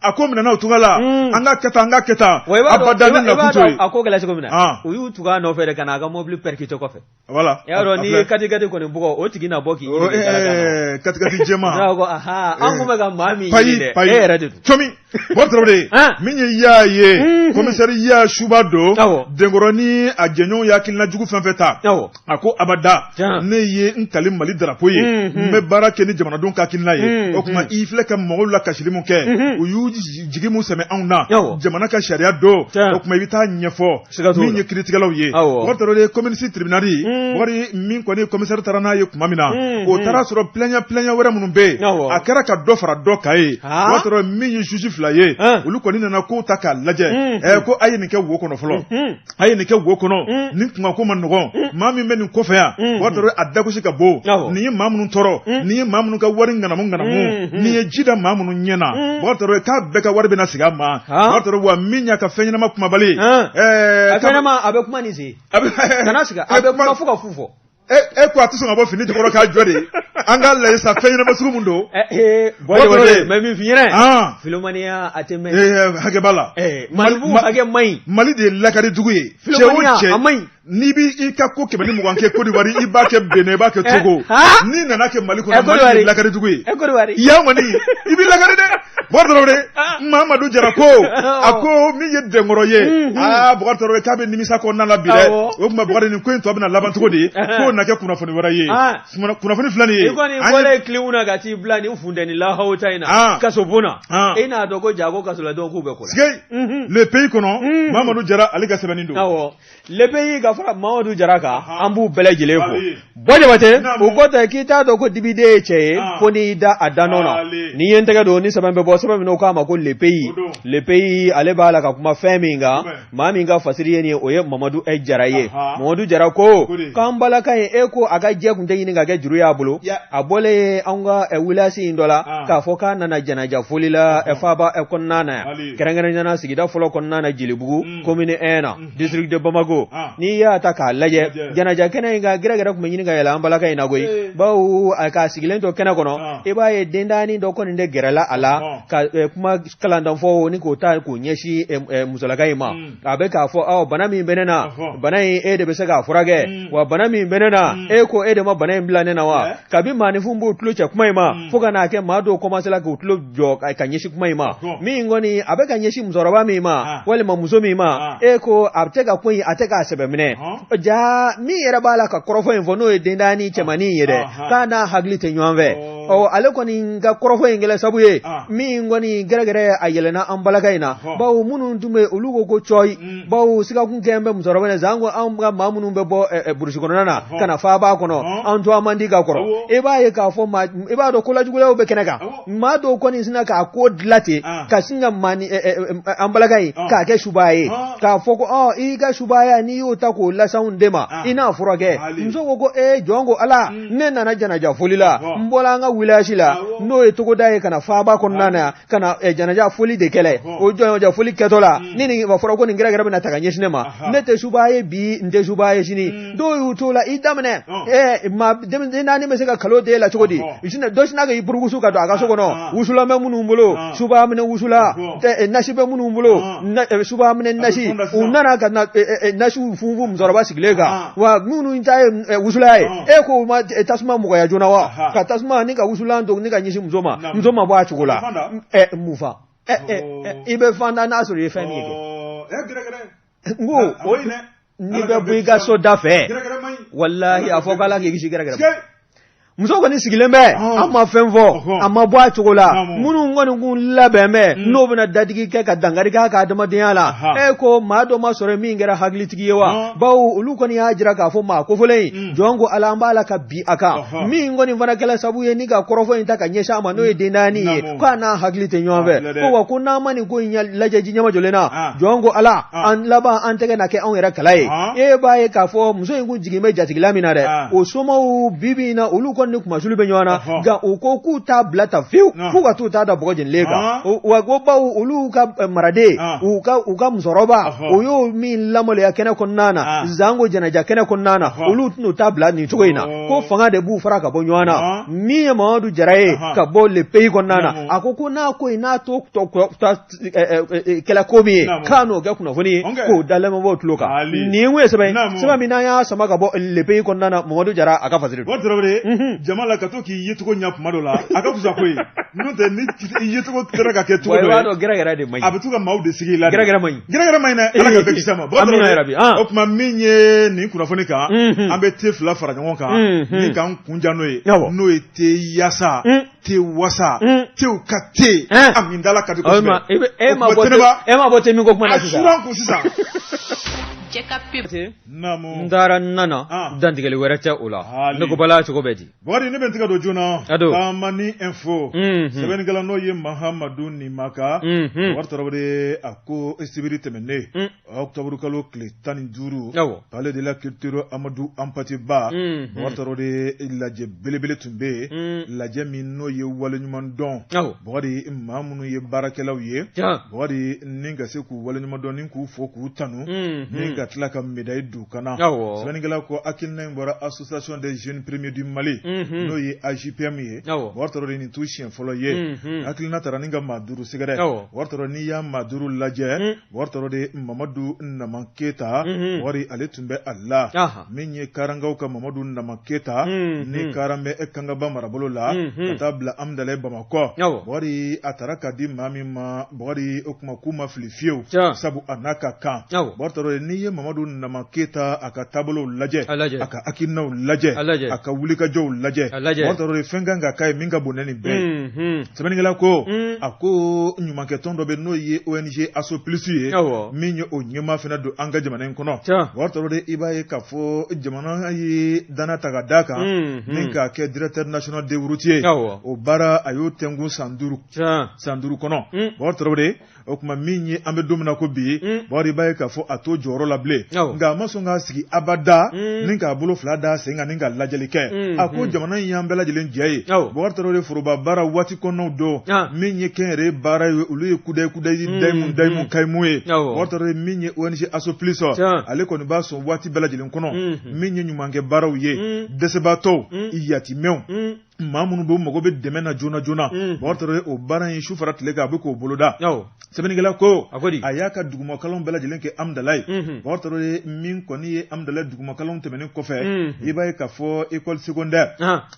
A ko minɛna o cogoya la, an ka kɛ tan, an ka kɛ tan, abada ni nakun t'o ye. A ko kɛla cogo min na, u y'u tugu a nɔfɛ de ka na a ka mɔbili percuter kɔfɛ. Voilà. I y'a dɔn, n'i ye katikati kɔni bugɔ, o tigi na bɔ k'i ɲininka. Katikati jɛman. Ko aha, an kun bɛ ka maa min ɲini dɛ, e yɛrɛ de don. Comi, Bubakari Tarawele, min ye y'a ye commissaire y'a Suba don, Denkɔrɔ ni a jɛɲɔgɔnw ye hakilina jugu fɛn fɛn ta, a ko abada, ne ye n kali Mali drapeau ye, n bɛ baara kɛ ni jamanadenw ka hakilina ye. O tuma i filɛ ka mɔgɔw la kasili mun kɛ, u y'u jigi mun sɛmɛ anw na, jamana ka sariya don, o tuma i bɛ taa ɲɛfɔ min ye kiiritigɛlaw ye. Bubakari Tarawele, commune VI tribunal, Bubakari, min kɔni commissaire taara n'a ye tuma min na, o taara sɔrɔ plaignant wɛrɛ minnu bɛ yen, a kɛra ka dɔ fara dɔ kan ye. Bubakari Tarawele, min ye juge fila ye, olu kɔni nana kow ta k'a lajɛ, ko a ye nin kɛ wo kɔnɔ fɔlɔ, a ye nin kɛ wo kɔnɔ, nin kunkanko ma nɔgɔn, maa min bɛ nin kɔfɛ yan, Bubakari Tarawele, a dagosi ka bon, nin ye maa minnu tɔɔrɔ, nin ye maa minnu ka wari ŋanamu ŋanamu, nin ye ji da maa minnu ɲɛ na, Bubakari Tarawele, k'a bɛɛ ka wari bɛna segin a ma. Bubakari Tarawele, wa min y'a ka fɛn ɲɛnama kumabali ye. A fɛn ɲɛnama, a bɛ kuma nin sen. Kana sigi, a bɛ kuma fo ka fu fɔ. E ko a tɛ sɔn ka bɔ fini jukɔrɔ k'a jɔ de, an k'a lajɛ sa, fɛn ɲɛnama sugu mun don. Bɔn, min f'i ɲɛna, filomaniya a tɛ mɛn. Hakɛ b'a la. Malibu hakɛ man ɲi. Mali de ye lakari dugu ye. Cɛ o cɛ, a man ɲi. N'i b'i ka ko 120 kɛ Côte d'Ivoire, i b'a kɛ Benin, i b'a kɛ Togo, n'i nana kɛ Mali kɔnɔ, Mali de ye lakari dugu ye. Yan kɔni i b'i lakari dɛ. Bubakari Tarawele, Mamadu Jara ko, a ko min ye Denkɔrɔ ye, aa, Bubakari Tarawele, k'a bɛ nimisa kɔnɔna la bi dɛ. O tuma Bubakari, nin ko in tɔ bɛna laban cogo di, k'o na kɛ kunnafoni wɛrɛ ye. Kunnafoni filɛ nin ye. I kɔni bɔlen kilimu na ka t'i bila nin funteni lahaw ta in na kasobon na, e n'a dɔn ko jago kasoladenw k'u bɛ ko la. Sike Le Pays kɔnɔ, Mamadu Jara ale ka sɛbɛnni don. Awɔ, Le Pays ka fara Mamadu Jara kan, an b'u bɛɛ lajɛlen fo. Bɔ Jabate, o kɔ tɛ k'i t'a dɔn ko dibiden ye cɛ ye fo n'i da a da nɔ na. N'i ye n tɛgɛ don ni sɛbɛn bɛ bɔ, sɛbɛn min n'o k'a ma ko Le Pays, Le Pays ale b'a la ka kuma fɛn min kan, maa min ka fasiri ye nin ye, o ye Mamadu Jara ye. Mamadu Jara ko k'an balaka ye, e ko a ka jɛ kun tɛ ɲini ka kɛ juru y'a bolo. A bɔlen an ka wilasi in dɔ la k'a fɔ k'a nana janaja foli la faaba kɔnɔna na yan, kɛrɛnkɛrɛnnenya la sigida fɔlɔ kɔnɔna na, Jelibugu commune 1 na, district de Bamako. N'i y'a ta k'a lajɛ, janaja kɛnɛ in kan, gɛrɛgɛrɛ tun bɛ ɲini ka yɛlɛ an balaka in na koyi, bawo a k'a sigilen to kɛnɛ kɔnɔ, i b'a ye dendanin dɔ kɔni de gɛrɛla a la ka kuma kalandanfɔw ni k'o ta k'o ɲɛsin musolaka in ma. A bɛ k'a fɔ, aw, bana min bɛ ne na, bana in e de bɛ se k'a furakɛ wa? Bana min bɛ ne na, e ko e de ma bana in bila ne na wa? Kabi maaninfin b'u tulo cɛ kuma in ma, fo ka n'a kɛ maa dɔw commencé la k'u tulo jɔ ka ɲɛsin kuma in ma. Min kɔni a bɛ ka ɲɛsin musokɔrɔba min ma walima muso min ma, e ko a tɛ ka ko in, a tɛ k'a sɛbɛ minɛ. Ja min yɛrɛ b'a la ka kɔrɔfɔ in fɔ, n'o ye dendanin cɛmannin ye dɛ, k'a n'a hakili tɛ ɲɔgɔn fɛ. Ɔ, ale kɔni ka kɔrɔfɔ in kɛla sabu ye min kɔni gɛrɛgɛrɛ a yɛlɛnna an balaka in na, bawo minnu tun bɛ, olu ko ko cɔyi, bawo sigakun kɛ bɛ musokɔrɔba in zan ko anw ka maa minnu bɛ bɔ burusi kɔnɔna na ka na faaba kɔnɔ, an to an man di ka kɔrɔ. I b'a ye k'a fɔ maa, i b'a dɔn kolajuguyaw bɛ kɛnɛ kan, maa dɔw kɔni sinna k'a ko dilan ten ka sin ka maa ni an balaka in k'a kɛ subaa ye, k'a fɔ ko i ka subaaya, n'i y'o ta k'o lase anw de ma, i n'a furakɛ. Muso ko ko ee, jɔn ko Ala, ne nana janaja foli la, n bɔra an ka village la, n'o ye togoda ye, ka na faaba kɔnɔna na yan ka na janaja foli de kɛlɛ. O janaja foli kɛtɔ la, ni nin fɔra ko nin gɛrɛgɛrɛ bɛna ta ka ɲɛsin ne ma, ne tɛ subaa ye bi, n tɛ subaa ye sini. Dɔw y'u t'o la, i daminɛ maa den naani bɛ se ka kalo den la cogo di? Dɔ sinna k'i burukusu ka don a ka so kɔnɔ. kɔnɔ wusulan bɛ minnu bolo subaminɛ wusulan nasi bɛ minnu bolo subaminɛ nasi u nana ka na nasiw funfun musokɔrɔba sigilen kan wa minnu ta ye wusulan ye e ko u ma tasuma mɔgɔya joona wa ka tasuma ni ka wusulan don ni ka ɲɛsin muso ma muso ma bɔ a cogo la mun fa i bɛ fan da n'a sɔrɔ i ye fɛn min kɛ n ko n'i bɛ bɔ i ka so da fɛ walahi a fɔ k'ala k'i kisi gɛrɛgɛrɛ ma muso kɔni sigilen bɛ a ma fɛn fɔ a ma bɔ a cogo la minnu kɔni kun labɛn bɛ mm. n'o bɛna dadigi kɛ ka dankari k'a ka adamadenya la e ko maa dɔ ma sɔrɔ min kɛra hakilitigi ye wa bawo olu kɔni y'a jira k'a fɔ maa kofɔlen in mm. jɔn ko ala an b'a la ka bin a kan min kɔni fana kɛla sabu ye ni ka kɔrɔfɔ in ta ka ɲɛsin a ma n'o ye mm. dendani ye k'a n'a hakili tɛ ɲɔgɔn fɛ ko wa ko n'an ma nin ko in lajɛ ji ɲɛmajɔlen na jɔn ko ala an laban an tɛgɛ na kɛ anw yɛrɛ kala ye e b'a ye k'a fɔ muso in kun jigin bɛ jatigila min na dɛ o somaw bi bi in na olu kɔni ni kunmasuli bɛ ɲɔgɔn na nka u ko k'u t'a bila tan fiyewu f'u ka t'u ta da bɔgɔ jenilen kan wa ko bawo olu ka maraden u ka u ka musokɔrɔba o y'o min lamaloya kɛnɛ kɔnɔna na zango janaja kɛnɛ kɔnɔna na olu tɛn'u ta bila nin cogo in na ko fanga de b'u fara ka bɔ ɲɔgɔn na min ye Mamadu Jara ye ka bɔ Le Pays kɔnɔna na a ko ko n'a ko in n'a to kɛla ko min ye k'a n'o kɛ kunnafoni ye k'o da lamɛnbaaw tulo kan nin kun ye sɛbɛn sɛbɛn min n'an y'a sama ka bɔ Le Pays kɔnɔna na Mamadu Jara a ka fasiri don. Tarawele jama la ka to k'i yecogo ɲɛ kuma dɔ la a ka fisa koyi n'o tɛ ni i yecogo kɛra ka kɛ cogo dɔ ye. I b'a dɔn gɛrɛgɛrɛ de man ɲi. A bɛ to ka maaw de sigi i la. Gɛrɛgɛrɛ man ɲi. Gɛrɛgɛrɛ man ɲi dɛ Ala ka bɛɛ kisi a ma. Amina yarabi o tuma min ye nin kunnafoni kan an bɛ te fila fara ɲɔgɔn kan ni k'an kun ja n'o ye n'o ye te yasa. te wasa tew ka te a min dala ka di kosɛbɛ e ma bɔ e ma bɔ te min ko kuma na sisan a surun kun sisan cɛ ka pep naamu n taara n nana dantigɛli wɛrɛ tɛ o la ne ko bala cogo bɛ di Bukari ne bɛ n tɛgɛ don joona Tamani info sɛbɛnnikɛla n'o ye Mahamadu Nimaka Bukari Tarawele a ko sibiri tɛmɛnen octobre kalo tile 15 palais de la culture Amadu Anpate Ba Bukari Tarawele lajɛ belebele tun bɛ yen lajɛ min n'o ye waleɲuman dɔn Bukari maa minnu ye baarakɛlaw ye Bukari ni ka se k'u waleɲuman dɔn ni k'u fo k'u tanu ni ka tila ka médaille d'u kan na sɛbɛnnikɛla ko hakilina in bɔra association des jeunes premiers du Mali n'o ye AJPM ye Bukari Tarawele nin t'u siɲɛ fɔlɔ ye hakilina taara ni ka maa duuru sɛgɛrɛ Bukari Tarawele n'i y'a maa duuru lajɛ Bukari Tarawele Mamadu Nama Keyita Bukari ale tun bɛ a la min ye Karankaw ka Mamadu Nama Keyita ni Karan bɛ Kangaba marabolo la ka taa bila Amudalayi Bamakɔ Bukari a taara ka di maa min ma Bukari o tuma k'u ma fili fiyewu sabu a n'a ka kan Bukari Tarawele n'i ye Mamadu Nama Keyita a ka taabolow lajɛ a ka hakilinaw lajɛ a ka wulikajɔw lajɛ Bukari Tarawele fɛn kan ka k'a ye min ka bon ni nin bɛɛ ye Sɛbɛnnikɛla ko a ko ɲumankɛtɔn dɔ bɛ n'o ye ONG Asso Plus ye min ye o ɲɛmaa fana don an ka jamana in kɔnɔ Bukari Tarawele i b'a ye k'a fɔ jamana ye danaya ta ka d'a kan ni k'a kɛ directeur national des routes ye o baara a y'o tɛnkun san duuru san duuru kɔnɔ Bukari Tarawele o tuma min ye an bɛ don min na ko bi Bukari i b'a ye k'a fɔ a t'o jɔyɔrɔ la bilen nka a ma sɔn k'a sigi abada ni k'a bolo fila da sen kan ni ka lajɛli kɛ a ko jamana in y'an bɛɛ lajɛlen jɛ ye Bukari Tarawele foroba baara waati kɔnɔw don min ye kɛnyɛrɛye baara ye olu ye kudayi kudayi dayimu dayimu kayimu ye Bukari Tarawele min ye ONG Asso Plus ale kɔni b'a sɔn waati bɛɛ lajɛlen kɔnɔ min ye ɲumankɛ baaraw ye dɛsɛbaatɔw yatimɛw maa minnu bɛ mago bɛ dɛmɛ na joona joona Bukari Tarawele o baara in su fara tile kan a bɛ k'o boloda sɛbɛnnikɛla ko a y'a ka dugumakalanw bɛɛ lajɛlen kɛ Amudalayi Bukari Tarawele min kɔni ye Amudalayi dugumakalanw tɛmɛnen kɔfɛ i b'a ye k'a fɔ école secondaire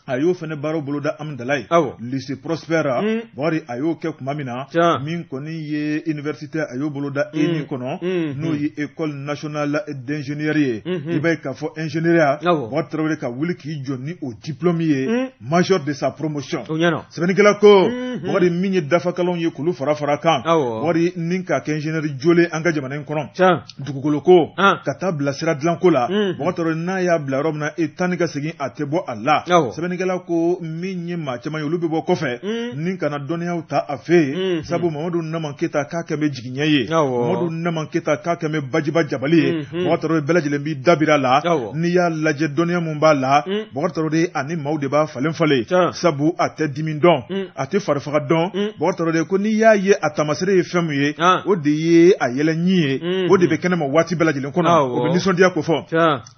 a y'o fana baaraw boloda Amudalayi lycée Prosper Bukari a y'o kɛ tuma min na min kɔni ye université a y'o boloda ENI kɔnɔ n'o ye école nationale d'ingénieur ye i b'a ye k'a fɔ ingénieurya Bukari Tarawele ka wuli k'i jɔ ni o diplôme ye major de sa promotion sɛbɛnnikɛla ko Bukari min ye dafakalanw ye k'olu fara fara kan Bukari ni k'a kɛ ingénieur jolen an ka jamana in kɔnɔ dugukolo ko ka taa bila sira dilanko la Bukari Tarawele n'a y'a bila yɔrɔ min na e taa ni ka segin a tɛ bɔ a la sɛbɛnnikɛla ko min ye maa caman ye olu bɛ bɔ kɔfɛ ni ka na dɔnniyaw ta a fɛ yen sabu Mamadu Nama Keyita k'a kɛ bɛ jigiɲɛ ye Mamadu Nama Keyita k'a kɛ bɛ bajiba jabali ye Bukari Tarawele bɛɛ lajɛlen b'i dabira la n'i y'a lajɛ dɔnniya mun b'a la Bukari Tarawele ani maaw de b'a falen falen. ye, sabu a tɛ dimi dɔn, a tɛ farifaga dɔn. Bɔkari Tarawele ko n'i y'a ye a taamasere ye fɛn min ye, o de ye a yɛlɛɲi ye, o de bɛ kɛnɛma waati bɛɛ lajɛlen kɔnɔ, o bɛ nisɔndiya ko fɔ.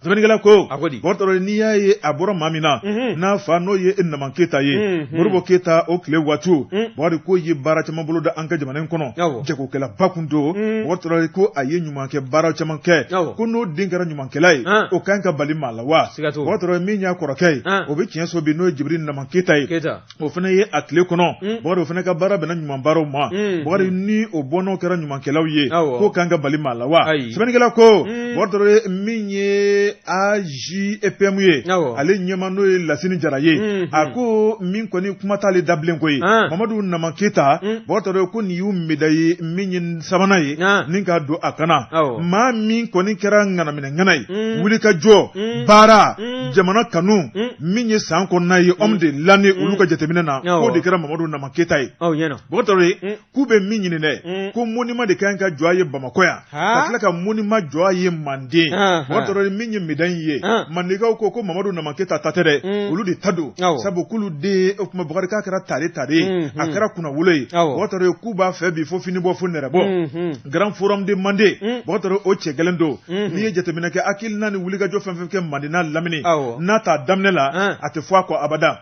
Sɛbɛnnikɛla ko Bɔkari Tarawele, n'i y'a ye a bɔra maa min na, n'a fa n'o ye Naman Keyita ye, Modibo Keyita o tile waatiw, Bɔkari k'o ye baara caman bolo da an ka jamana in kɔnɔ, jagokɛlaba kun don. Bɔkari Tarawele ko a ye ɲumankɛ baara caman kɛ, ko n'o den kɛra ɲumankɛla ye, o kan ka bali maa la wa? Bɔkari Tarawele, min y'a kɔrɔkɛ ye, o bɛ tiɲɛ so bi, n'o ye Jibiri Naman Keyita ye, o fana ye a tile kɔnɔ, Bɔkari o fana ka baara bɛnna ɲuman baaraw ma. Bɔkari, ni o bɔnnaw kɛra ɲumankɛlaw ye, k'o kan ka bali maa la wa? Sɛbɛnnikɛla ko Bɔkari Tarawele, min ye AJPM ye, ale ɲɛmaa n'o ye Lasini Jara ye, a ko min kɔni kuma t'ale da bilen koyi. Mamadu Naman Keyita, Bɔkari Tarawele ko nin y'u médaille min ye sabanan ye ni k'a don a kan na, maa min kɔni kɛra ŋanaminɛ ŋana ye, wulikajɔ baara, jamana kanu, min ye san kɔnɔna ye homme de l'année olu ka jateminɛ na, k'o de kɛra Mamadu Naman Keyita ye. Bɔkari Tarawele k'u bɛ min ɲini dɛ, ko monument de ka kan ka jɔ a ye Bamakɔ yan, ka tila ka monument jɔ a ye Manden. Bɔkari Tarawele, min ye médaille ye, Mandenkaw ko Mamadu Naman Keyita ta tɛ dɛ, olu de ta don, sabu k'olu de o tuma Bɔkari k'a kɛra tare tare ye, a kɛra kunnawolo ye. Bɔkari Tarawele k'u b'a fɛ bi fo fini bɔ fo nɛrɛ bɔ. Grand Forum de Mande, Bɔkari Tarawele o cɛ gɛlɛn don. N'i ye jateminɛ kɛ, hakilina ni wulikajɔ fɛn fɛn kɛ Manden n'a lamini, n'a t'a daminɛ la, a tɛ fɔ a kɔ abada.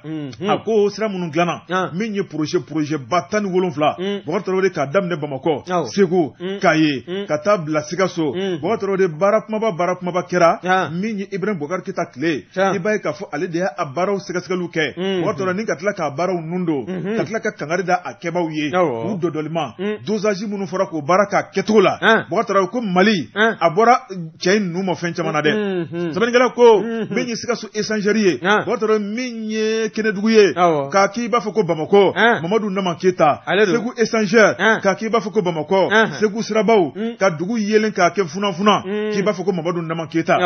A ko sira minnu dilanna, min ye projet ba 17, Bɔkari Tarawele, k'a daminɛ Bamakɔ, Segu, Kaye, ka taa bila Sikaso. Bɔkari Tarawele, baara kumaba baara kumaba kɛra min ye Ibrahim Boubacar Keita tile, i b'a ye k'a fɔ ale de y'a baaraw sɛgɛsɛgɛliw kɛ. Bɔkari Tarawele, ni ka tila k'a baaraw nun don, ka tila ka kangari da a kɛbaaw ye k'u dɔdɔlima dosage minnu fɔra k'o baara k'a kɛcogo la. Bɔkari Tarawele ko Mali a bɔra cɛ in ninnu ma fɛn caman na dɛ. Sɛbɛnnikɛla ko min ye Sikaso échangeur ye, Bɔkari Tarawele, min ye Kɛnɛdugu ye, k'a k'i b'a fɔ ko Bamakɔ, Mamadu Naman Keyita. Segu échangeur, k'a k'i b'a fɔ ko Bamakɔ. Segu sirabaw ka dugu yelen k'a kɛ funafuna, k'i b'a fɔ ko Mamadu Naman Keyita.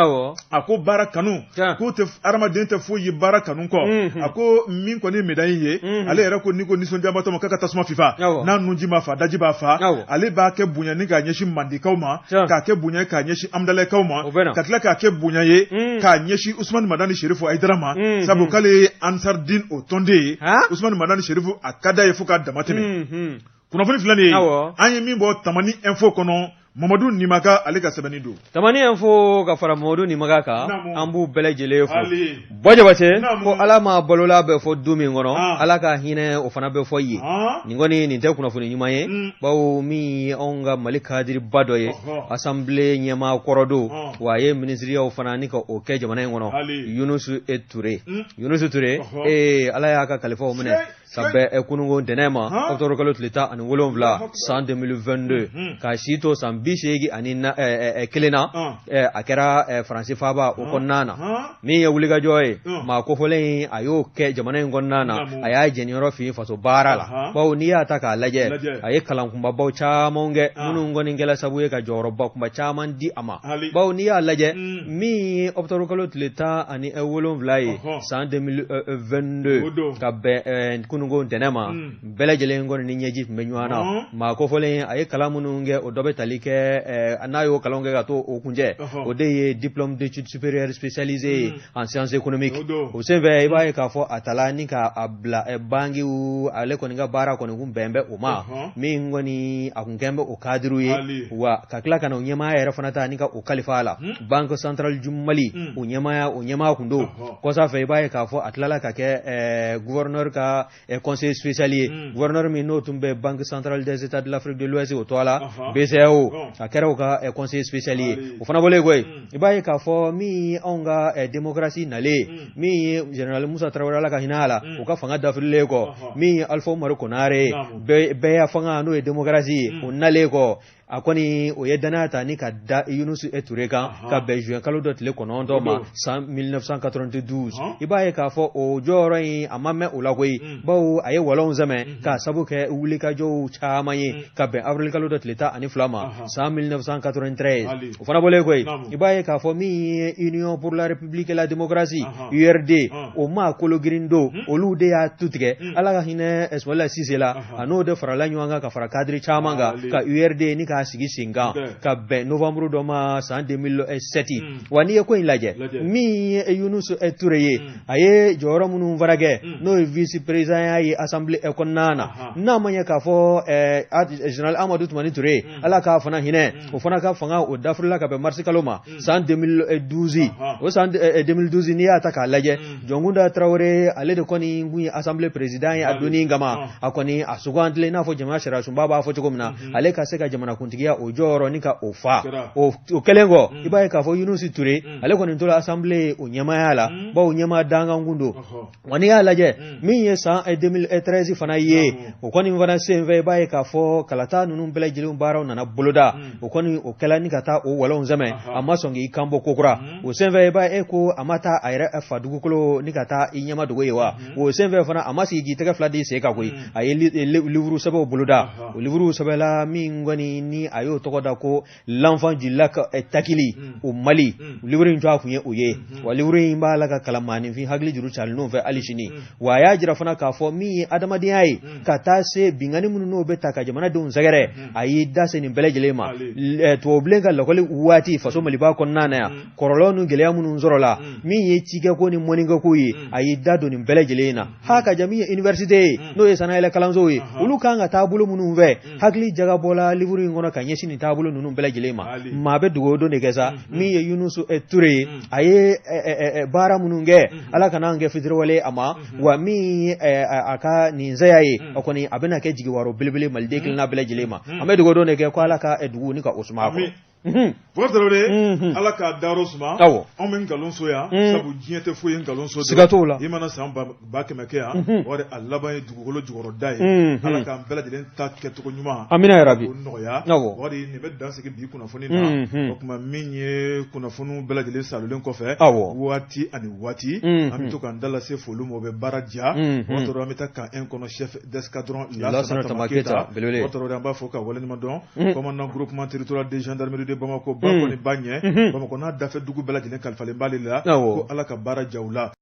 A ko baara kanu k'o tɛ hadamaden tɛ foyi ye baara kanu kɔ. A ko min kɔni médaille ye, ale yɛrɛ ko n'i ko nisɔndiyabatɔ ma k'a ka tasuma fifa, n'a nunji ma fa, daji b'a fa. Ale b'a kɛ bonya ni k'a ɲɛsin Mandekaw ma, k'a kɛ bonya k'a ɲɛsin Amudalayi ma, ka tila k'a kɛ bonya ye k'a ɲɛsin Usumani Madani Serifu Hayidara ma, sabu k'ale ye Ansardine o tɔnden ye. Usumani Madani Serifu a ka d'a ye fo k'a dama tɛmɛ. Kunnafoni filɛ nin ye, an ye min bɔ Tamani Info kɔnɔ, Mamadu Nimaga ale ka sɛbɛnni don. Tamani Info ka fara Mamadu Nimaga kan, an b'u bɛɛ lajɛlen fo. Bɔ Jabate ko Ala ma balola bɛ fɔ du min kɔnɔ, Ala ka hinɛ o fana bɛ fɔ yen. Nin kɔni nin tɛ kunnafoni ɲuman ye, bawo min ye anw ka Mali kadiriba dɔ ye, assemblée ɲɛmaa kɔrɔ don, wa a ye minisiriyaw fana ni ka o kɛ jamana in kɔnɔ, Yunusu Ture. Yunusu Ture, ee Ala y'a ka kalifaw minɛ ka bɛn kununko ntɛnɛn ma, octobre kalo tile 17 san 2022, k'a si to san 81 na. A kɛra Faransi faaba o kɔnɔna na. Min ye wulikajɔ ye, maa kofɔlen in a y'o kɛ jamana in kɔnɔna na, a y'a jɛniyɔrɔ fin faso baara la, bawo n'i y'a ta k'a lajɛ, a ye kalan kunbabaw caman kɛ minnu kɔni kɛla sababu ye ka jɔyɔrɔba kunba caman di a ma, bawo n'i y'a lajɛ, min ye octobre kalo tile 17 ye san 2022, ka bɛn kununko ntɛnɛn ma, bɛɛ lajɛlen kɔni ni ɲɛji tun bɛ ɲɔgɔn na. Maa kofɔlen a ye kalan minnu kɛ, o dɔ bɛ tali kɛ, n'a y'o kalan kɛ ka to o kuncɛ, o de ye diplôme d'études supérieures spécialisées en sciences économiques. O senfɛ, i b'a ye k'a fɔ a tala ni k'a bila bankiw, ale kɔni ka baara kɔni kun bɛn bɛ o ma, min kɔni a kun kɛn bɛ o kadiriw ye, wa ka tila ka na o ɲɛmaaya yɛrɛ fana ta ni ka o kalifa a la, Banque centrale du Mali, o ɲɛmaaya, o ɲɛmaa kun don. Kɔsa fɛ, i b'a ye k'a fɔ a tilala ka kɛ gouverneur ka conseiller spécial ye, gouverneur min n'o tun bɛ Banque centrale des États de l'Afrique de l'Ouest, o tɔgɔ la BCEAO, a kɛra o ka conseiller spécial ye. O fana bɔlen koyi, i b'a ye k'a fɔ min ye anw ka démocratie nalen, min ye général Musa Tarawele, Ala ka hinɛ a la, o ka fanga dafirilen kɔ, min ye Alpha Umaru Konare ye, bɛɛ ya fanga n'o ye démocratie ye, o nalen kɔ, a kɔni o ye danaya ta ni ka da Yunusu Ture kan ka bɛn juin kalo dɔ tile 9 ma san 1992. I b'a ye k'a fɔ o jɔyɔrɔ in a ma mɛn o la koyi, bawo a ye walɔnw sɛmɛ k'a sabu kɛ wulikajɔw caman ye ka bɛn avril kalo dɔ tile 12 ma san 1993. O fana bɔlen koyi, i b'a ye k'a fɔ min ye Union pour la République et la démocratie, URD, o maa kologirin don, olu de y'a tu tigɛ, Ala ka hinɛ Sumayila Sise la, a n'o de farala ɲɔgɔn kan ka fara kadiri caman kan ka URD ni k'a sigi sen kan ka bɛn novembre dɔ ma san 2007. Wa n'i ye ko in lajɛ, min ye Yunus Ture ye, a ye jɔyɔrɔ minnu fana kɛ, n'o ye vice président ya ye assemblée kɔnɔna na, n'a ma ɲɛ k'a fɔ général Amadu Tumani Ture, Ala k'a fana hinɛ, o fana ka fanga o dafirila ka bɛn marisi kalo ma san 2012. O san 2012, n'i y'a ta k'a lajɛ, Jɔnkunda Tarawele, ale de kɔni kun ye assemblée président ye a donni kama. A kɔni a sugandilen, i n'a fɔ jamana sariyasunba b'a fɔ cogo min na, ale ka se ka jamanakuntigiya o jɔyɔrɔ ni ka o fa. O kɛlen kɔ, i b'a ye k'a fɔ Yunusi Ture, ale kɔni tora assemblée o ɲɛmaaya la, bawo ɲɛmaa dankan kun don. Wa n'i y'a lajɛ, min ye san 2013 fana ye, o kɔni fana senfɛ, i b'a ye k'a fɔ kalata ninnu bɛɛ lajɛlen baaraw nana boloda. O kɔni o kɛla ni ka taa o walonw sɛmɛ, a ma sɔn k'i kan bɔ kokura. O senfɛ, i b'a ye ko a ma taa a yɛrɛ fa dugukolo ni ka taa i ɲɛma dogo ye. Wa o senfɛ fana, a ma sigi k'i tɛgɛ fila di sen kan koyi. A ye livre sɛbɛnw boloda. O livre sɛbɛnla min kɔni ni a y'o tɔgɔ da ko "L'enfant du lac Takili au Mali". Livre in tɔgɔ kun ye o ye. Wa livre in b'a la ka kalan maaninfin hakili juru carilenw fɛ hali sini. Wa a y'a jira fana k'a fɔ min ye adamadenya ye, ka taa se binkanni minnu n'o bɛ ta ka jamanadenw sɛgɛrɛ, a y'i da se nin bɛɛ lajɛlen ma. Tubabubilen ka lakɔli waati, faso Maliba kɔnɔna na yan, kɔlɔlɔ ni gɛlɛya minnu sɔrɔla, min ye cikɛko ni mɔnikɛko ye, a y'i da don nin bɛɛ lajɛlen na. Ha ka ja, min ye université ye, n'o ye sanayɛlɛ kalansow ye, olu kan ka taabolo minnu fɛ, hakili jagabɔla livre in kɔnɔ ka ɲɛsin nin taabolo ninnu bɛɛ lajɛlen ma. Maa bɛ dugawu don de kɛ sa. Min ye Yunusu Ture ye, a ye baara minnu kɛ, Ala kana an kɛ fitiriwale a ma. Wa min ye a ka nin saya ye, o kɔni a bɛna kɛ jigiwaro belebele maliden kelenna bɛɛ lajɛlen ma. An bɛ dugawu don de kɛ ko Ala ka dugu ni ka o suma a kɔrɔ. Bɔkari Tarawele, Ala k'a dayɔrɔ suma. Anw bɛ nkalon so yan, sabu diɲɛ tɛ foyi ye nkalon so. Siga t'o la. I mana san 100 000 kɛ yan, wari a laban ye dugukolo jukɔrɔda ye. Ala k'an bɛɛ lajɛlen ta kɛcogo ɲuman Amina yarabi. o nɔgɔya. Wari nin bɛ dan sigi bi kunnafoni na. O tuma, min ye kunnafoniw bɛɛ lajɛlen salolen kɔfɛ, waati ani waati, an bɛ to k'an da lase foli ma, o bɛ baara diya. O tɔrɔ, an bɛ taa camp 1 kɔnɔ, chef d'escadron Lasana Lasana Keyita, belebele. O tɔrɔ, an b'a fɔ ka waleɲuman dɔn commandant groupement territorial de gendarmerie de Bamako ba kɔni ba ɲɛ, Bamakɔ n'a dafɛ dugu bɛɛ lajɛlen kalifalen b'ale la, ko Ala ka baara ja u la.